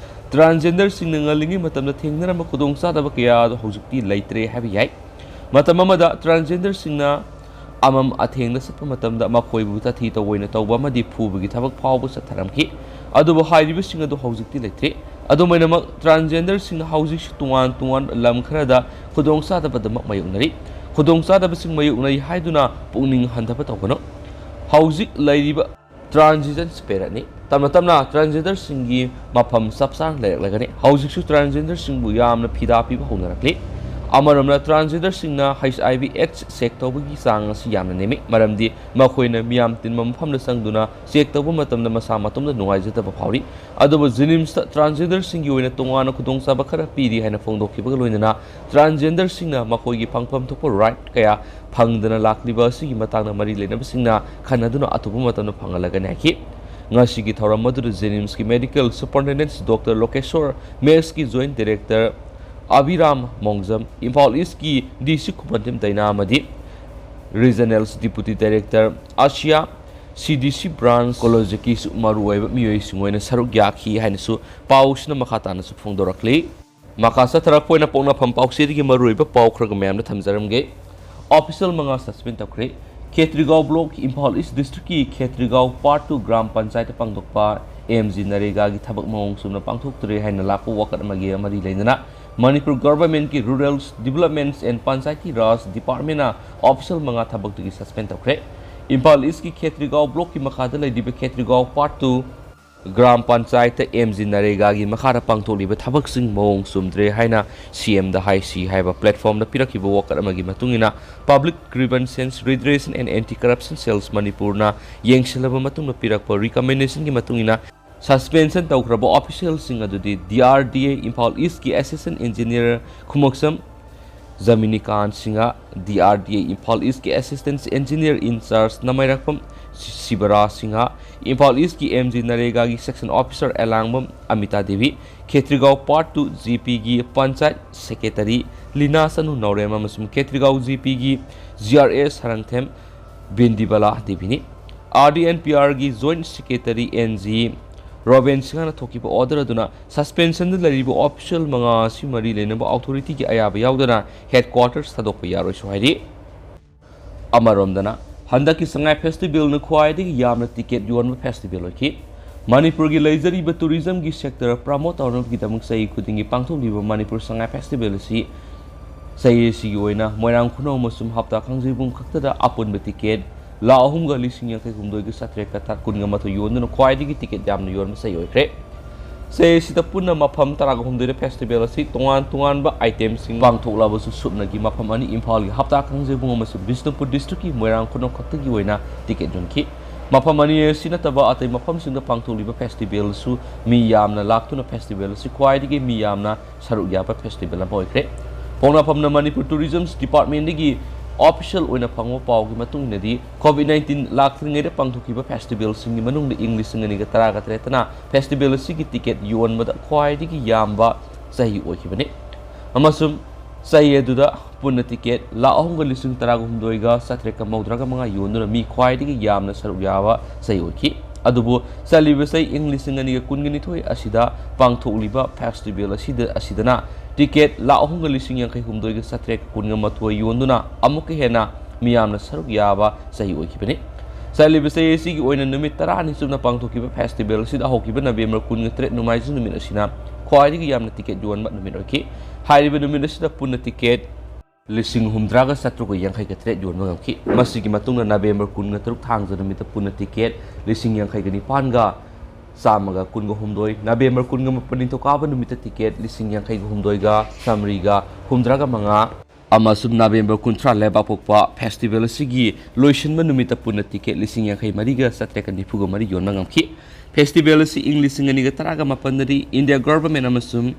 transgenderꯁꯤꯡꯅ ꯉꯜꯂꯤꯉꯩ ꯃꯇꯝꯗ ꯊꯦꯡꯅꯔꯝꯕ ꯈꯨꯗꯣꯡꯆꯥꯗꯕ ꯀꯌꯥ ꯑꯗꯨ ꯍꯧꯖꯤꯛꯇꯤ ꯂꯩꯇ꯭ꯔꯦ ꯍꯥꯏꯕ ꯌꯥꯏ꯫ ꯃꯇꯝ ꯑꯃꯗ transgenderꯁꯤꯡꯅ ꯑꯃꯝ ꯑꯊꯦꯡꯗ ꯆꯠꯄ ꯃꯇꯝꯗ ꯃꯈꯣꯏꯕꯨ ꯇꯥꯊꯤ ꯇꯧꯑꯣꯏꯅ ꯇꯧꯕ ꯑꯃꯗꯤ ꯐꯨꯕꯒꯤ ꯊꯕꯛ ꯐꯥꯎꯕ ꯆꯠꯊꯔꯝꯈꯤ꯫ ꯑꯗꯨꯕꯨ ꯍꯥꯏꯔꯤꯕꯁꯤꯡ ꯑꯗꯨ ꯍꯧꯖꯤꯛꯇꯤ ꯂꯩꯇ꯭ꯔꯦ꯫ ꯑꯗꯨꯃꯥꯏꯅꯃꯛ transgenderꯁꯤꯡꯅ ꯍꯧꯖꯤꯛꯁꯨ ꯇꯣꯉꯥꯟ ꯇꯣꯉꯥꯟꯕ ꯂꯝ ꯈꯔꯗ ꯈꯨꯗꯣꯡꯆꯥꯗꯕꯗꯃꯛ ꯃꯥꯌꯣꯛꯅꯔꯤ꯫ ꯈꯨꯗꯣꯡꯆꯥꯗꯕꯁꯤꯡ ꯃꯥꯌꯣꯛꯅꯔꯤ ꯍꯥꯏꯗꯨꯅ ꯄꯨꯛꯅꯤꯡ ꯍꯟꯊꯕ ꯇꯧꯒꯅꯨ꯫ ꯍꯧꯖꯤꯛ ꯂꯩꯔꯤꯕ transition periodꯅꯤ꯫ ꯇꯞꯅ ꯇꯞꯅ transgenderꯁꯤꯡꯒꯤ ꯃꯐꯝ ꯆꯞ ꯆꯥꯅ ꯂꯩꯔꯛꯂꯒꯅꯤ꯫ ꯍꯧꯖꯤꯛꯁꯨ transgenderꯁꯤꯡꯕꯨ ꯌꯥꯝꯅ ꯐꯤꯗꯥ ꯄꯤꯕ ꯍꯧꯅꯔꯛꯂꯤ꯫ ꯑꯃꯔꯣꯝꯗ, transgenderꯁꯤꯡꯅ H I V AIDS check ꯇꯧꯕꯒꯤ ꯆꯥꯡ ꯑꯁꯤ ꯌꯥꯝꯅ ꯅꯦꯝꯃꯤ, ꯃꯔꯝꯗꯤ ꯃꯈꯣꯏꯅ ꯃꯤꯌꯥꯝ ꯇꯤꯟꯕ ꯃꯐꯝꯗ ꯆꯪꯗꯨꯅ check ꯇꯧꯕ ꯃꯇꯝꯗ ꯃꯁꯥ ꯃꯇꯣꯝꯇ ꯅꯨꯡꯉꯥꯏꯖꯗꯕ ꯐꯥꯎꯔꯤ꯫ ꯑꯗꯨꯕꯨ JNIMSꯇ transgenderꯁꯤꯡꯒꯤ ꯑꯣꯏꯅ ꯇꯣꯉꯥꯟꯅ ꯈꯨꯗꯣꯡꯆꯥꯕ ꯈꯔ ꯄꯤꯔꯤ ꯍꯥꯏꯅ ꯐꯣꯡꯗꯣꯛꯈꯤꯕꯒ ꯂꯣꯏꯅꯅ, transgenderꯁꯤꯡꯅ ꯃꯈꯣꯏꯒꯤ ꯐꯪꯐꯝ ꯊꯣꯛꯄ right ꯀꯌꯥ ꯐꯪꯗꯅ ꯂꯥꯛꯂꯤꯕ ꯑꯁꯤꯒꯤ ꯃꯇꯥꯡꯗ ꯃꯔꯤ ꯂꯩꯅꯕꯁꯤꯡꯅ ꯈꯟꯅꯗꯨꯅ ꯑꯊꯨꯕ ꯃꯇꯝꯗ ꯐꯪꯍꯜꯂꯒꯅꯤ ꯍꯥꯏꯈꯤ꯫ ꯉꯁꯤꯒꯤ ꯊꯧꯔꯝ ꯑꯗꯨꯗ JNIMSꯀꯤ medical superintendent Doctor ꯂꯣꯀꯦꯁꯣꯔ, MEISTꯀꯤ joint director ꯑꯕꯤꯔꯥꯝ ꯃꯣꯡꯖꯝ, Imphal ꯏꯁꯀꯤ DC ꯈꯨꯃꯟꯊꯦꯝ ꯗꯥꯏꯅꯥ ꯑꯃꯗꯤ regional deputy director ꯑꯁꯤꯌꯥ, CDC branch, collegeꯀꯤꯁꯨ ꯃꯔꯨꯑꯣꯏꯕ ꯃꯤꯑꯣꯏꯁꯤꯡ ꯑꯣꯏꯅ ꯁꯔꯨꯛ ꯌꯥꯈꯤ ꯍꯥꯏꯅꯁꯨ ꯄꯥꯎꯁꯤꯅ ꯃꯈꯥ ꯇꯥꯅꯁꯨ ꯐꯣꯡꯗꯣꯔꯛꯂꯤ꯫ ꯃꯈꯥ ꯆꯠꯊꯔꯛꯄ ꯑꯣꯏꯅ ꯄꯣꯛꯅꯐꯝ ꯄꯥꯎꯆꯦꯗꯒꯤ ꯃꯔꯨꯑꯣꯏꯕ ꯄꯥꯎ ꯈꯔꯒ ꯃꯌꯥꯝꯗ ꯊꯝꯖꯔꯝꯒꯦ꯫ Official ꯃꯉꯥ suspend ꯇꯧꯈ꯭ꯔꯦ꯫ ꯈꯦꯇ꯭ꯔꯤꯒꯥꯎ block, ꯏꯝꯐꯥꯜ ꯏꯁ districtꯀꯤ ꯈꯦꯇ꯭ꯔꯤꯒꯥꯎ part two ꯒ꯭ꯔꯥꯝ ꯄꯟꯆꯥꯌꯠꯇ ꯄꯥꯡꯊꯣꯛꯄ MG ꯅꯔꯦꯒꯥꯒꯤ ꯊꯕꯛ ꯃꯑꯣꯡ ꯆꯨꯝꯅ ꯄꯥꯡꯊꯣꯛꯇ꯭ꯔꯦ ꯍꯥꯏꯅ ꯂꯥꯛꯄ ꯋꯥꯀꯠ ꯑꯃꯒꯤ ꯃꯔꯤ ꯂꯩꯅꯅ Manipur governmentꯀꯤ Rural Development and Panchayati Raj departmentꯅ official ꯃꯉꯥ ꯊꯕꯛꯇꯒꯤ suspend ꯇꯧꯈ꯭ꯔꯦ꯫ ꯏꯝꯐꯥꯜ ꯏꯁꯀꯤ ꯈꯦꯇ꯭ꯔꯤꯒꯥꯎ blockꯀꯤ ꯃꯈꯥꯗ ꯂꯩꯔꯤꯕ ꯈꯦꯇ꯭ꯔꯤꯒꯥꯎ part two ꯒ꯭ꯔꯥꯝ ꯄꯟꯆꯥꯌꯠꯇ MG ꯅꯔꯦꯒꯥꯒꯤ ꯃꯈꯥꯗ ꯄꯥꯡꯊꯣꯛꯂꯤꯕ ꯊꯕꯛꯁꯤꯡ ꯃꯑꯣꯡ ꯆꯨꯝꯗ꯭ꯔꯦ ꯍꯥꯏꯅ CMꯗ ꯍꯥꯏꯁꯤ ꯍꯥꯏꯕ platformꯗ ꯄꯤꯔꯛꯈꯤꯕ ꯋꯥꯀꯠ ꯑꯃꯒꯤ ꯃꯇꯨꯡ ꯏꯟꯅ Public Grievances Redressal and Anti-Corruption Cells ꯃꯅꯤꯄꯨꯔꯅ ꯌꯦꯡꯁꯤꯜꯂꯕ ꯃꯇꯨꯡꯗ ꯄꯤꯔꯛꯄ recommendationꯒꯤ ꯃꯇꯨꯡ ꯏꯟꯅ suspension ꯇꯧꯈ꯭ꯔꯕ officialꯁꯤꯡ ꯑꯗꯨꯗꯤ DRDA ꯏꯝꯐꯥꯜ ꯏꯁꯀꯤ assistant engineer ꯈꯨꯃꯣꯛꯁꯝ ꯖꯃꯤꯅꯤꯀꯥꯟ Singh, DRDA Imphal ꯏꯁꯀꯤ assistant engineer in charge ꯅꯃꯥꯏꯔꯛꯄꯝ ꯁꯤ-, ꯁꯤꯕꯔꯥꯖ ꯁꯤꯡꯍ, ꯏꯝꯐꯥꯜ ꯏꯁꯀꯤ MG ꯅꯔꯦꯒꯥꯒꯤ section officer ꯑꯦꯂꯥꯡꯕꯝ ꯑꯃꯤꯇꯥ ꯗꯦꯕꯤ, ꯈꯦꯇ꯭ꯔꯤꯒꯥꯎ part two GPꯒꯤ panchayat secretary Leena ꯆꯅꯨ ꯅꯥꯎꯔꯦꯝ ꯑꯃꯁꯨꯡ ꯈꯦꯇ꯭ꯔꯤꯒꯥꯎ GPꯒꯤ GRA ꯁꯔꯪꯊꯦꯝ ꯕꯤꯟꯗꯤꯕꯂꯥ ꯗꯦꯕꯤꯅꯤ꯫ RDNPRꯒꯤ joint secretary NG robin ꯁꯤꯡꯍꯅ ꯊꯣꯛꯈꯤꯕ order ꯑꯗꯨꯅ suspensionꯗ ꯂꯩꯔꯤꯕ official ꯃꯉꯥ ꯑꯁꯤ ꯃꯔꯤ ꯂꯩꯅꯕ authorityꯒꯤ ꯑꯌꯥꯕ ꯌꯥꯎꯗꯅ headquarters ꯊꯥꯗꯣꯛꯄ ꯌꯥꯔꯣꯏꯁꯨ ꯍꯥꯏꯔꯤ꯫ ꯑꯃꯔꯣꯝꯗꯅ, ꯍꯟꯗꯛꯀꯤ ꯁꯉꯥꯏ festivalꯅ ꯈ꯭ꯋꯥꯏꯗꯒꯤ ꯌꯥꯝꯅ ticket ꯌꯣꯟꯕ festival ꯑꯣꯏꯈꯤ꯫ ꯃꯅꯤꯄꯨꯔꯒꯤ ꯂꯩꯖꯔꯤꯕ tourismꯒꯤ sector promote ꯇꯧꯅꯕꯒꯤꯗꯃꯛ ꯆꯍꯤ ꯈꯨꯗꯤꯡꯒꯤ ꯄꯥꯡꯊꯣꯛꯂꯤꯕ ꯃꯅꯤꯄꯨꯔ ꯁꯉꯥꯏ festival ꯑꯁꯤ ꯆꯍꯤ ꯑꯁꯤꯒꯤ ꯑꯣꯏꯅ ꯃꯣꯏꯔꯥꯡ ꯈꯨꯅꯧ ꯑꯃꯁꯨꯡ ꯍꯞꯇꯥ ꯀꯥꯡꯖꯩꯕꯨꯡ ꯈꯛꯇꯗ ꯑꯄꯨꯟꯕ ticket ꯂꯥꯈ ꯑꯍꯨꯝꯒ ꯂꯤꯁꯤꯡ ꯌꯥꯡꯈꯩ ꯍꯨꯝꯗꯣꯏꯒ ꯆꯥꯇ꯭ꯔꯦꯠꯀ ꯀꯨꯟꯒ ꯃꯥꯊꯣꯏ ꯌꯣꯟꯗꯨꯅ ꯈ꯭ꯋꯥꯏꯗꯒꯤ ticket ꯌꯥꯝꯅ ꯌꯣꯟꯕ ꯆꯍꯤ ꯑꯣꯏꯈ꯭ꯔꯦ꯫ ꯆꯍꯤ ꯑꯁꯤꯗ ꯄꯨꯟꯅ ꯃꯐꯝ ꯇꯔꯥꯒ ꯍꯨꯝꯗꯣꯏꯗ ꯐꯦꯁꯇꯤꯚꯦꯜ ꯑꯁꯤ ꯇꯣꯉꯥꯟ ꯇꯣꯉꯥꯟꯕ ꯑꯥꯏꯇꯦꯝꯁꯤꯡ ꯄꯥꯡꯊꯣꯛꯂꯕꯁꯨ, ꯁꯨꯞꯅꯒꯤ ꯃꯐꯝ ꯑꯅꯤ, ꯏꯝꯐꯥꯜꯒꯤ ꯍꯞꯇꯥ ꯀꯥꯡꯖꯩꯕꯨꯡ ꯑꯃꯁꯨꯡ ꯕꯤꯁꯅꯨꯄꯨꯔ ꯗꯤꯁꯇ꯭ꯔꯤꯛꯀꯤ ꯃꯣꯏꯔꯥꯡ ꯈꯨꯅꯧ ꯈꯛꯇꯒꯤ ꯑꯣꯏꯅ ꯇꯤꯀꯦꯠ ꯌꯣꯟꯈꯤ꯫ ꯃꯐꯝ ꯑꯅꯤ ꯑꯁꯤ ꯅꯠꯇꯕ ꯑꯇꯩ ꯃꯐꯝꯁꯤꯡꯗ ꯄꯥꯡꯊꯣꯛꯂꯤꯕ ꯐꯦꯁꯇꯤꯚꯦꯜꯁꯨ ꯃꯤ ꯌꯥꯝꯅ ꯂꯥꯛꯇꯨꯅ ꯐꯦꯁꯇꯤꯚꯦꯜ ꯑꯁꯤ ꯈ꯭ꯋꯥꯏꯗꯒꯤ ꯃꯤ ꯌꯥꯝꯅ ꯁꯔꯨꯛ ꯌꯥꯕ ꯐꯦꯁꯇꯤꯚꯦꯜ ꯑꯃ ꯑꯣꯏꯈ꯭ꯔꯦ꯫ ꯄꯥꯎꯅꯥꯐꯝꯅ ꯃꯅꯤꯄꯨꯔ ꯇꯨꯔꯤꯖꯝ ꯗꯤꯄꯥꯔꯠꯃꯦꯟꯗꯒꯤ ꯑꯣꯐꯤꯁꯤꯌꯦꯜ ꯑꯣꯏꯅ ꯐꯪꯕ ꯄꯥꯎꯒꯤ ꯃꯇꯨꯡ ꯏꯟꯅꯗꯤ, ꯀꯣꯚꯤꯗ ꯅꯥꯏꯟꯇꯤꯟ ꯂꯥꯛꯇ꯭ꯔꯤꯉꯩꯗ ꯄꯥꯡꯊꯣꯛꯈꯤꯕ ꯐꯦꯁꯇꯤꯚꯦꯜꯁꯤꯡꯒꯤ ꯃꯅꯨꯡꯗ ꯏꯪ ꯂꯤꯁꯤꯡ ꯑꯅꯤꯒ ꯇꯔꯥꯒ ꯇꯔꯦꯠꯇꯅ ꯐꯦꯁꯇꯤꯚꯦꯜ ꯑꯁꯤꯒꯤ ꯇꯤꯀꯦꯠ ꯌꯣꯟꯕꯗ ꯈ꯭ꯋꯥꯏꯗꯒꯤ ꯌꯥꯝꯕ ꯆꯍꯤ ꯑꯣꯏꯈꯤꯕꯅꯤ꯫ ꯑꯃꯁꯨꯡ ꯆꯍꯤ ꯑꯗꯨꯗ ꯄꯨꯟꯅ ꯇꯤꯀꯦꯠ ꯂꯥꯈ ꯑꯍꯨꯝꯒ ꯂꯤꯁꯤꯡ ꯇꯔꯥꯒ ꯍꯨꯝꯗꯣꯏꯒ ꯆꯥꯇ꯭ꯔꯦꯠꯀ ꯃꯧꯗ꯭ꯔꯥꯒ ꯃꯉꯥ ꯌꯣꯟꯗꯨꯅ ꯃꯤ ꯈ꯭ꯋꯥꯏꯗꯒꯤ ꯌꯥꯝꯅ ꯁꯔꯨꯛ ꯌꯥꯕ ꯆꯍꯤ ꯑꯣꯏꯈꯤ꯫ ꯑꯗꯨꯕꯨ ꯆꯠꯂꯤꯕ ꯆꯍꯤ ꯏꯪ ꯂꯤꯁꯤꯡ ꯑꯅꯤꯒ ꯀꯨꯟꯒ ꯅꯤꯊꯣꯏ ꯑꯁꯤꯗ ꯄꯥꯡꯊꯣꯛꯂꯤꯕ ꯐꯦꯁꯇꯤꯚꯦꯜ ꯑꯁꯤꯗ, ꯑꯁꯤꯗꯅ ꯇꯤꯀꯦꯠ ꯂꯥꯈ ꯑꯍꯨꯝꯒ ꯂꯤꯁꯤꯡ ꯌꯥꯡꯈꯩ ꯍꯨꯝꯗꯣꯏꯒ ꯆꯥꯇ꯭ꯔꯦꯠ ꯀꯨꯟꯒ ꯃꯥꯊꯣꯏ ꯌꯣꯟꯗꯨꯅ ꯑꯃꯨꯛꯀ ꯍꯦꯟꯅ ꯃꯤꯌꯥꯝꯅ ꯁꯔꯨꯛ ꯌꯥꯕ ꯆꯍꯤ ꯑꯣꯏꯈꯤꯕꯅꯤ꯫ ꯆꯠꯂꯤꯕ ꯆꯍꯤ ꯑꯁꯤꯒꯤ ꯑꯣꯏꯅ ꯅꯨꯃꯤꯠ ꯇꯔꯥꯅꯤ ꯆꯨꯞꯅ ꯄꯥꯡꯊꯣꯛꯈꯤꯕ ꯐꯦꯁꯇꯤꯚꯦꯜ ꯑꯁꯤꯗ ꯍꯧꯈꯤꯕ ꯅꯕꯦꯝꯕꯔ ꯀꯨꯟꯒ ꯇꯔꯦꯠ ꯅꯣꯡꯃꯥꯏꯖꯤꯡ ꯅꯨꯃꯤꯠ ꯑꯁꯤꯅ ꯈ꯭ꯋꯥꯏꯗꯒꯤ ꯌꯥꯝꯅ ꯇꯤꯀꯦꯠ ꯌꯣꯟꯕ ꯅꯨꯃꯤꯠ ꯑꯣꯏꯈꯤ꯫ ꯍꯥꯏꯔꯤꯕ ꯅꯨꯃꯤꯠ ꯑꯁꯤꯗ ꯄꯨꯟꯅ ꯇꯤꯀꯦꯠ ꯂꯤꯁꯤꯡ ꯍꯨꯝꯗ꯭ꯔꯥꯒ ꯆꯥꯇ꯭ꯔꯨꯛꯀ ꯌꯥꯡꯈꯩꯒ ꯇꯔꯦꯠ ꯌꯣꯟꯕ ꯉꯝꯈꯤ꯫ ꯃꯁꯤꯒꯤ ꯃꯇꯨꯡꯗ ꯅꯕꯦꯝꯕꯔ ꯀꯨꯟꯒ ꯇꯔꯨꯛ ꯊꯥꯡꯖ ꯅꯨꯃꯤꯠꯇ ꯄꯨꯟꯅ ꯇꯤꯀꯦꯠ ꯂꯤꯁꯤꯡ ꯌꯥꯡꯈꯩꯒ ꯅꯤꯄꯥꯟꯒ ꯆꯥꯝꯃꯒ ꯀꯨꯟꯒ ꯍꯨꯝꯗꯣꯏ, ꯅꯕꯦꯝꯕꯔ ꯀꯨꯟꯒ ꯃꯥꯄꯟ ꯅꯤꯡꯊꯧꯀꯥꯕ ꯅꯨꯃꯤꯠꯇ ꯇꯤꯀꯦꯠ ꯂꯤꯁꯤꯡ ꯌꯥꯡꯈꯩꯒ ꯍꯨꯝꯗꯣꯏꯒ ꯆꯥꯃꯔꯤꯒ ꯍꯨꯝꯗ꯭ꯔꯥꯒ ꯃꯉꯥ, ꯑꯃꯁꯨꯡ ꯅꯕꯦꯝꯕꯔ ꯀꯨꯟꯊ꯭ꯔꯥ ꯂꯩꯕꯥꯛꯄꯣꯛꯄ ꯐꯦꯁꯇꯤꯚꯦꯜ ꯑꯁꯤꯒꯤ ꯂꯣꯏꯁꯤꯟꯕ ꯅꯨꯃꯤꯠꯇ ꯄꯨꯟꯅ ꯇꯤꯀꯦꯠ ꯂꯤꯁꯤꯡ ꯌꯥꯡꯈꯩ ꯃꯔꯤꯒ ꯆꯥꯇ꯭ꯔꯦꯠꯀ ꯅꯤꯐꯨꯒ ꯃꯔꯤ ꯌꯣꯟꯕ ꯉꯝꯈꯤ꯫ ꯐꯦꯁꯇꯤꯚꯦꯜ ꯑꯁꯤ ꯏꯪ ꯂꯤꯁꯤꯡ ꯑꯅꯤꯒ ꯇꯔꯥꯒ ꯃꯥꯄꯟꯗꯗꯤ ꯏꯟꯗꯤꯌꯥ ꯒꯚꯔꯟꯃꯦꯟꯠ ꯑꯃꯁꯨꯡ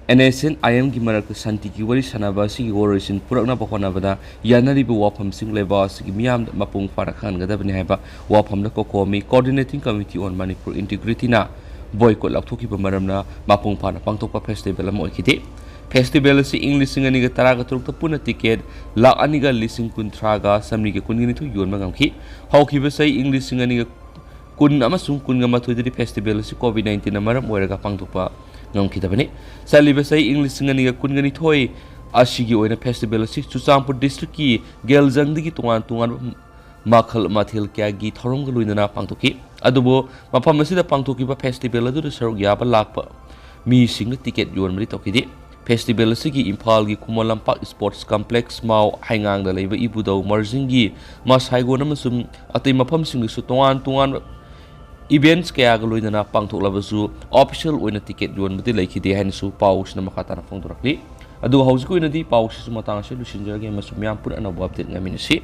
ꯑꯦꯟ ꯑꯦꯁ ꯑꯦꯟ ꯑꯥꯏ ꯑꯦꯝꯒꯤ ꯃꯔꯛꯇ ꯁꯥꯟꯇꯤꯒꯤ ꯋꯥꯔꯤ ꯁꯥꯟꯅꯕ ꯑꯁꯤꯒꯤ ꯋꯥꯔꯣꯏꯁꯤꯟ ꯄꯨꯔꯛꯅꯕ ꯍꯣꯠꯅꯕꯗ ꯌꯥꯅꯔꯤꯕ ꯋꯥꯐꯝꯁꯤꯡ ꯂꯩꯕꯥꯛ ꯑꯁꯤꯒꯤ ꯃꯤꯌꯥꯝꯗ ꯃꯄꯨꯡ ꯐꯥꯅ ꯈꯪꯍꯟꯒꯗꯕꯅꯤ ꯍꯥꯏꯕ ꯋꯥꯐꯝꯗ COCOMI, Coordinating Committee on Manipur Integrityꯅ boycott ꯂꯥꯎꯊꯣꯛꯈꯤꯕ ꯃꯔꯝꯅ ꯃꯄꯨꯡ ꯐꯥꯅ ꯄꯥꯡꯊꯣꯛꯄ ꯐꯦꯁꯇꯤꯚꯦꯜ ꯑꯃ ꯑꯣꯏꯈꯤꯗꯦ꯫ ꯐꯦꯁꯇꯤꯚꯦꯜ ꯑꯁꯤ ꯏꯪ ꯂꯤꯁꯤꯡ ꯑꯅꯤꯒ ꯇꯔꯥꯒ ꯇꯔꯨꯛꯇ ꯄꯨꯟꯅ ꯇꯤꯀꯦꯠ ꯂꯥꯈ ꯑꯅꯤꯒ ꯂꯤꯁꯤꯡ ꯀꯨꯟꯊ꯭ꯔꯥꯒ ꯆꯥꯃꯔꯤꯒ ꯀꯨꯟꯒ ꯅꯤꯊꯣꯏ ꯌꯣꯟꯕ ꯉꯝꯈꯤ꯫ ꯍꯧꯈꯤꯕ ꯆꯍꯤ ꯏꯪ ꯂꯤꯁꯤꯡ ꯑꯅꯤꯒ ꯀꯨꯟ ꯑꯃꯁꯨꯡ ꯀꯨꯟꯒ ꯃꯥꯊꯣꯏꯗꯗꯤ ꯐꯦꯁꯇꯤꯚꯦꯜ ꯑꯁꯤ ꯀꯣꯚꯤꯗ ꯅꯥꯏꯟꯇꯤꯟꯅ ꯃꯔꯝ ꯑꯣꯏꯔꯒ ꯄꯥꯡꯊꯣꯛꯄ ꯉꯝꯈꯤꯗꯕꯅꯤ꯫ ꯆꯠꯂꯤꯕ ꯆꯍꯤ ꯏꯪ ꯂꯤꯁꯤꯡ ꯑꯅꯤꯒ ꯀꯨꯟꯒ ꯅꯤꯊꯣꯏ ꯑꯁꯤꯒꯤ ꯑꯣꯏꯅ ꯐꯦꯁꯇꯤꯚꯦꯜ ꯑꯁꯤ ꯆꯨꯔꯆꯥꯟꯄꯨꯔ ꯗꯤꯁꯇ꯭ꯔꯤꯛꯀꯤ ꯒꯦꯜꯖꯪꯗꯒꯤ ꯇꯣꯉꯥꯟ ꯇꯣꯉꯥꯟꯕ ꯃꯈꯜ ꯃꯊꯦꯜ ꯀꯌꯥꯒꯤ ꯊꯧꯔꯝꯒ ꯂꯣꯏꯅꯅ ꯄꯥꯡꯊꯣꯛꯈꯤ꯫ ꯑꯗꯨꯕꯨ ꯃꯐꯝ ꯑꯁꯤꯗ ꯄꯥꯡꯊꯣꯛꯈꯤꯕ ꯐꯦꯁꯇꯤꯚꯦꯜ ꯑꯗꯨꯗ ꯁꯔꯨꯛ ꯌꯥꯕ ꯂꯥꯛꯄ ꯃꯤꯁꯤꯡꯅ ꯇꯤꯀꯦꯠ ꯌꯣꯟꯕꯗꯤ ꯇꯧꯈꯤꯗꯦ꯫ ꯐꯦꯁꯇꯤꯚꯦꯜ ꯑꯁꯤꯒꯤ ꯏꯝꯐꯥꯜꯒꯤ ꯈꯨꯃꯟ ꯂꯝꯄꯥꯛ ꯁ꯭ꯄꯣꯔꯠꯁ ꯀꯝꯄ꯭ꯂꯦꯛꯁ, ꯃꯥꯎ ꯍꯩꯉꯥꯡꯗ ꯂꯩꯕ ꯏꯕꯨꯙꯧ ꯃꯔꯖꯤꯡꯒꯤ ꯃꯁꯥꯏꯒꯣꯟ ꯑꯃꯁꯨꯡ ꯑꯇꯩ ꯃꯐꯝꯁꯤꯡꯗꯁꯨ ꯇꯣꯉꯥꯟ ꯇꯣꯉꯥꯟꯕ Events ꯀꯌꯥꯒ ꯂꯣꯏꯅꯅ ꯄꯥꯡꯊꯣꯛꯂꯕꯁꯨ official ꯑꯣꯏꯅ ticket ꯌꯣꯟꯕꯗꯤ ꯂꯩꯈꯤꯗꯦ ꯍꯥꯏꯅꯁꯨ ꯄꯥꯎꯁꯤꯅ ꯃꯈꯥ ꯇꯥꯅ ꯐꯣꯡꯗꯣꯔꯛꯂꯤ꯫ ꯑꯗꯨꯒ ꯍꯧꯖꯤꯛꯀꯤ ꯑꯣꯏꯅꯗꯤ ꯄꯥꯎꯁꯤꯁꯨ ꯃꯇꯥꯡ ꯑꯁꯤꯗ ꯂꯣꯏꯁꯤꯟꯖꯔꯒꯦ ꯑꯃꯁꯨꯡ ꯃꯤꯌꯥꯝ ꯄꯨꯟꯅ ꯑꯅꯧꯕ update ꯉꯥꯏꯃꯤꯟꯅꯁꯤ꯫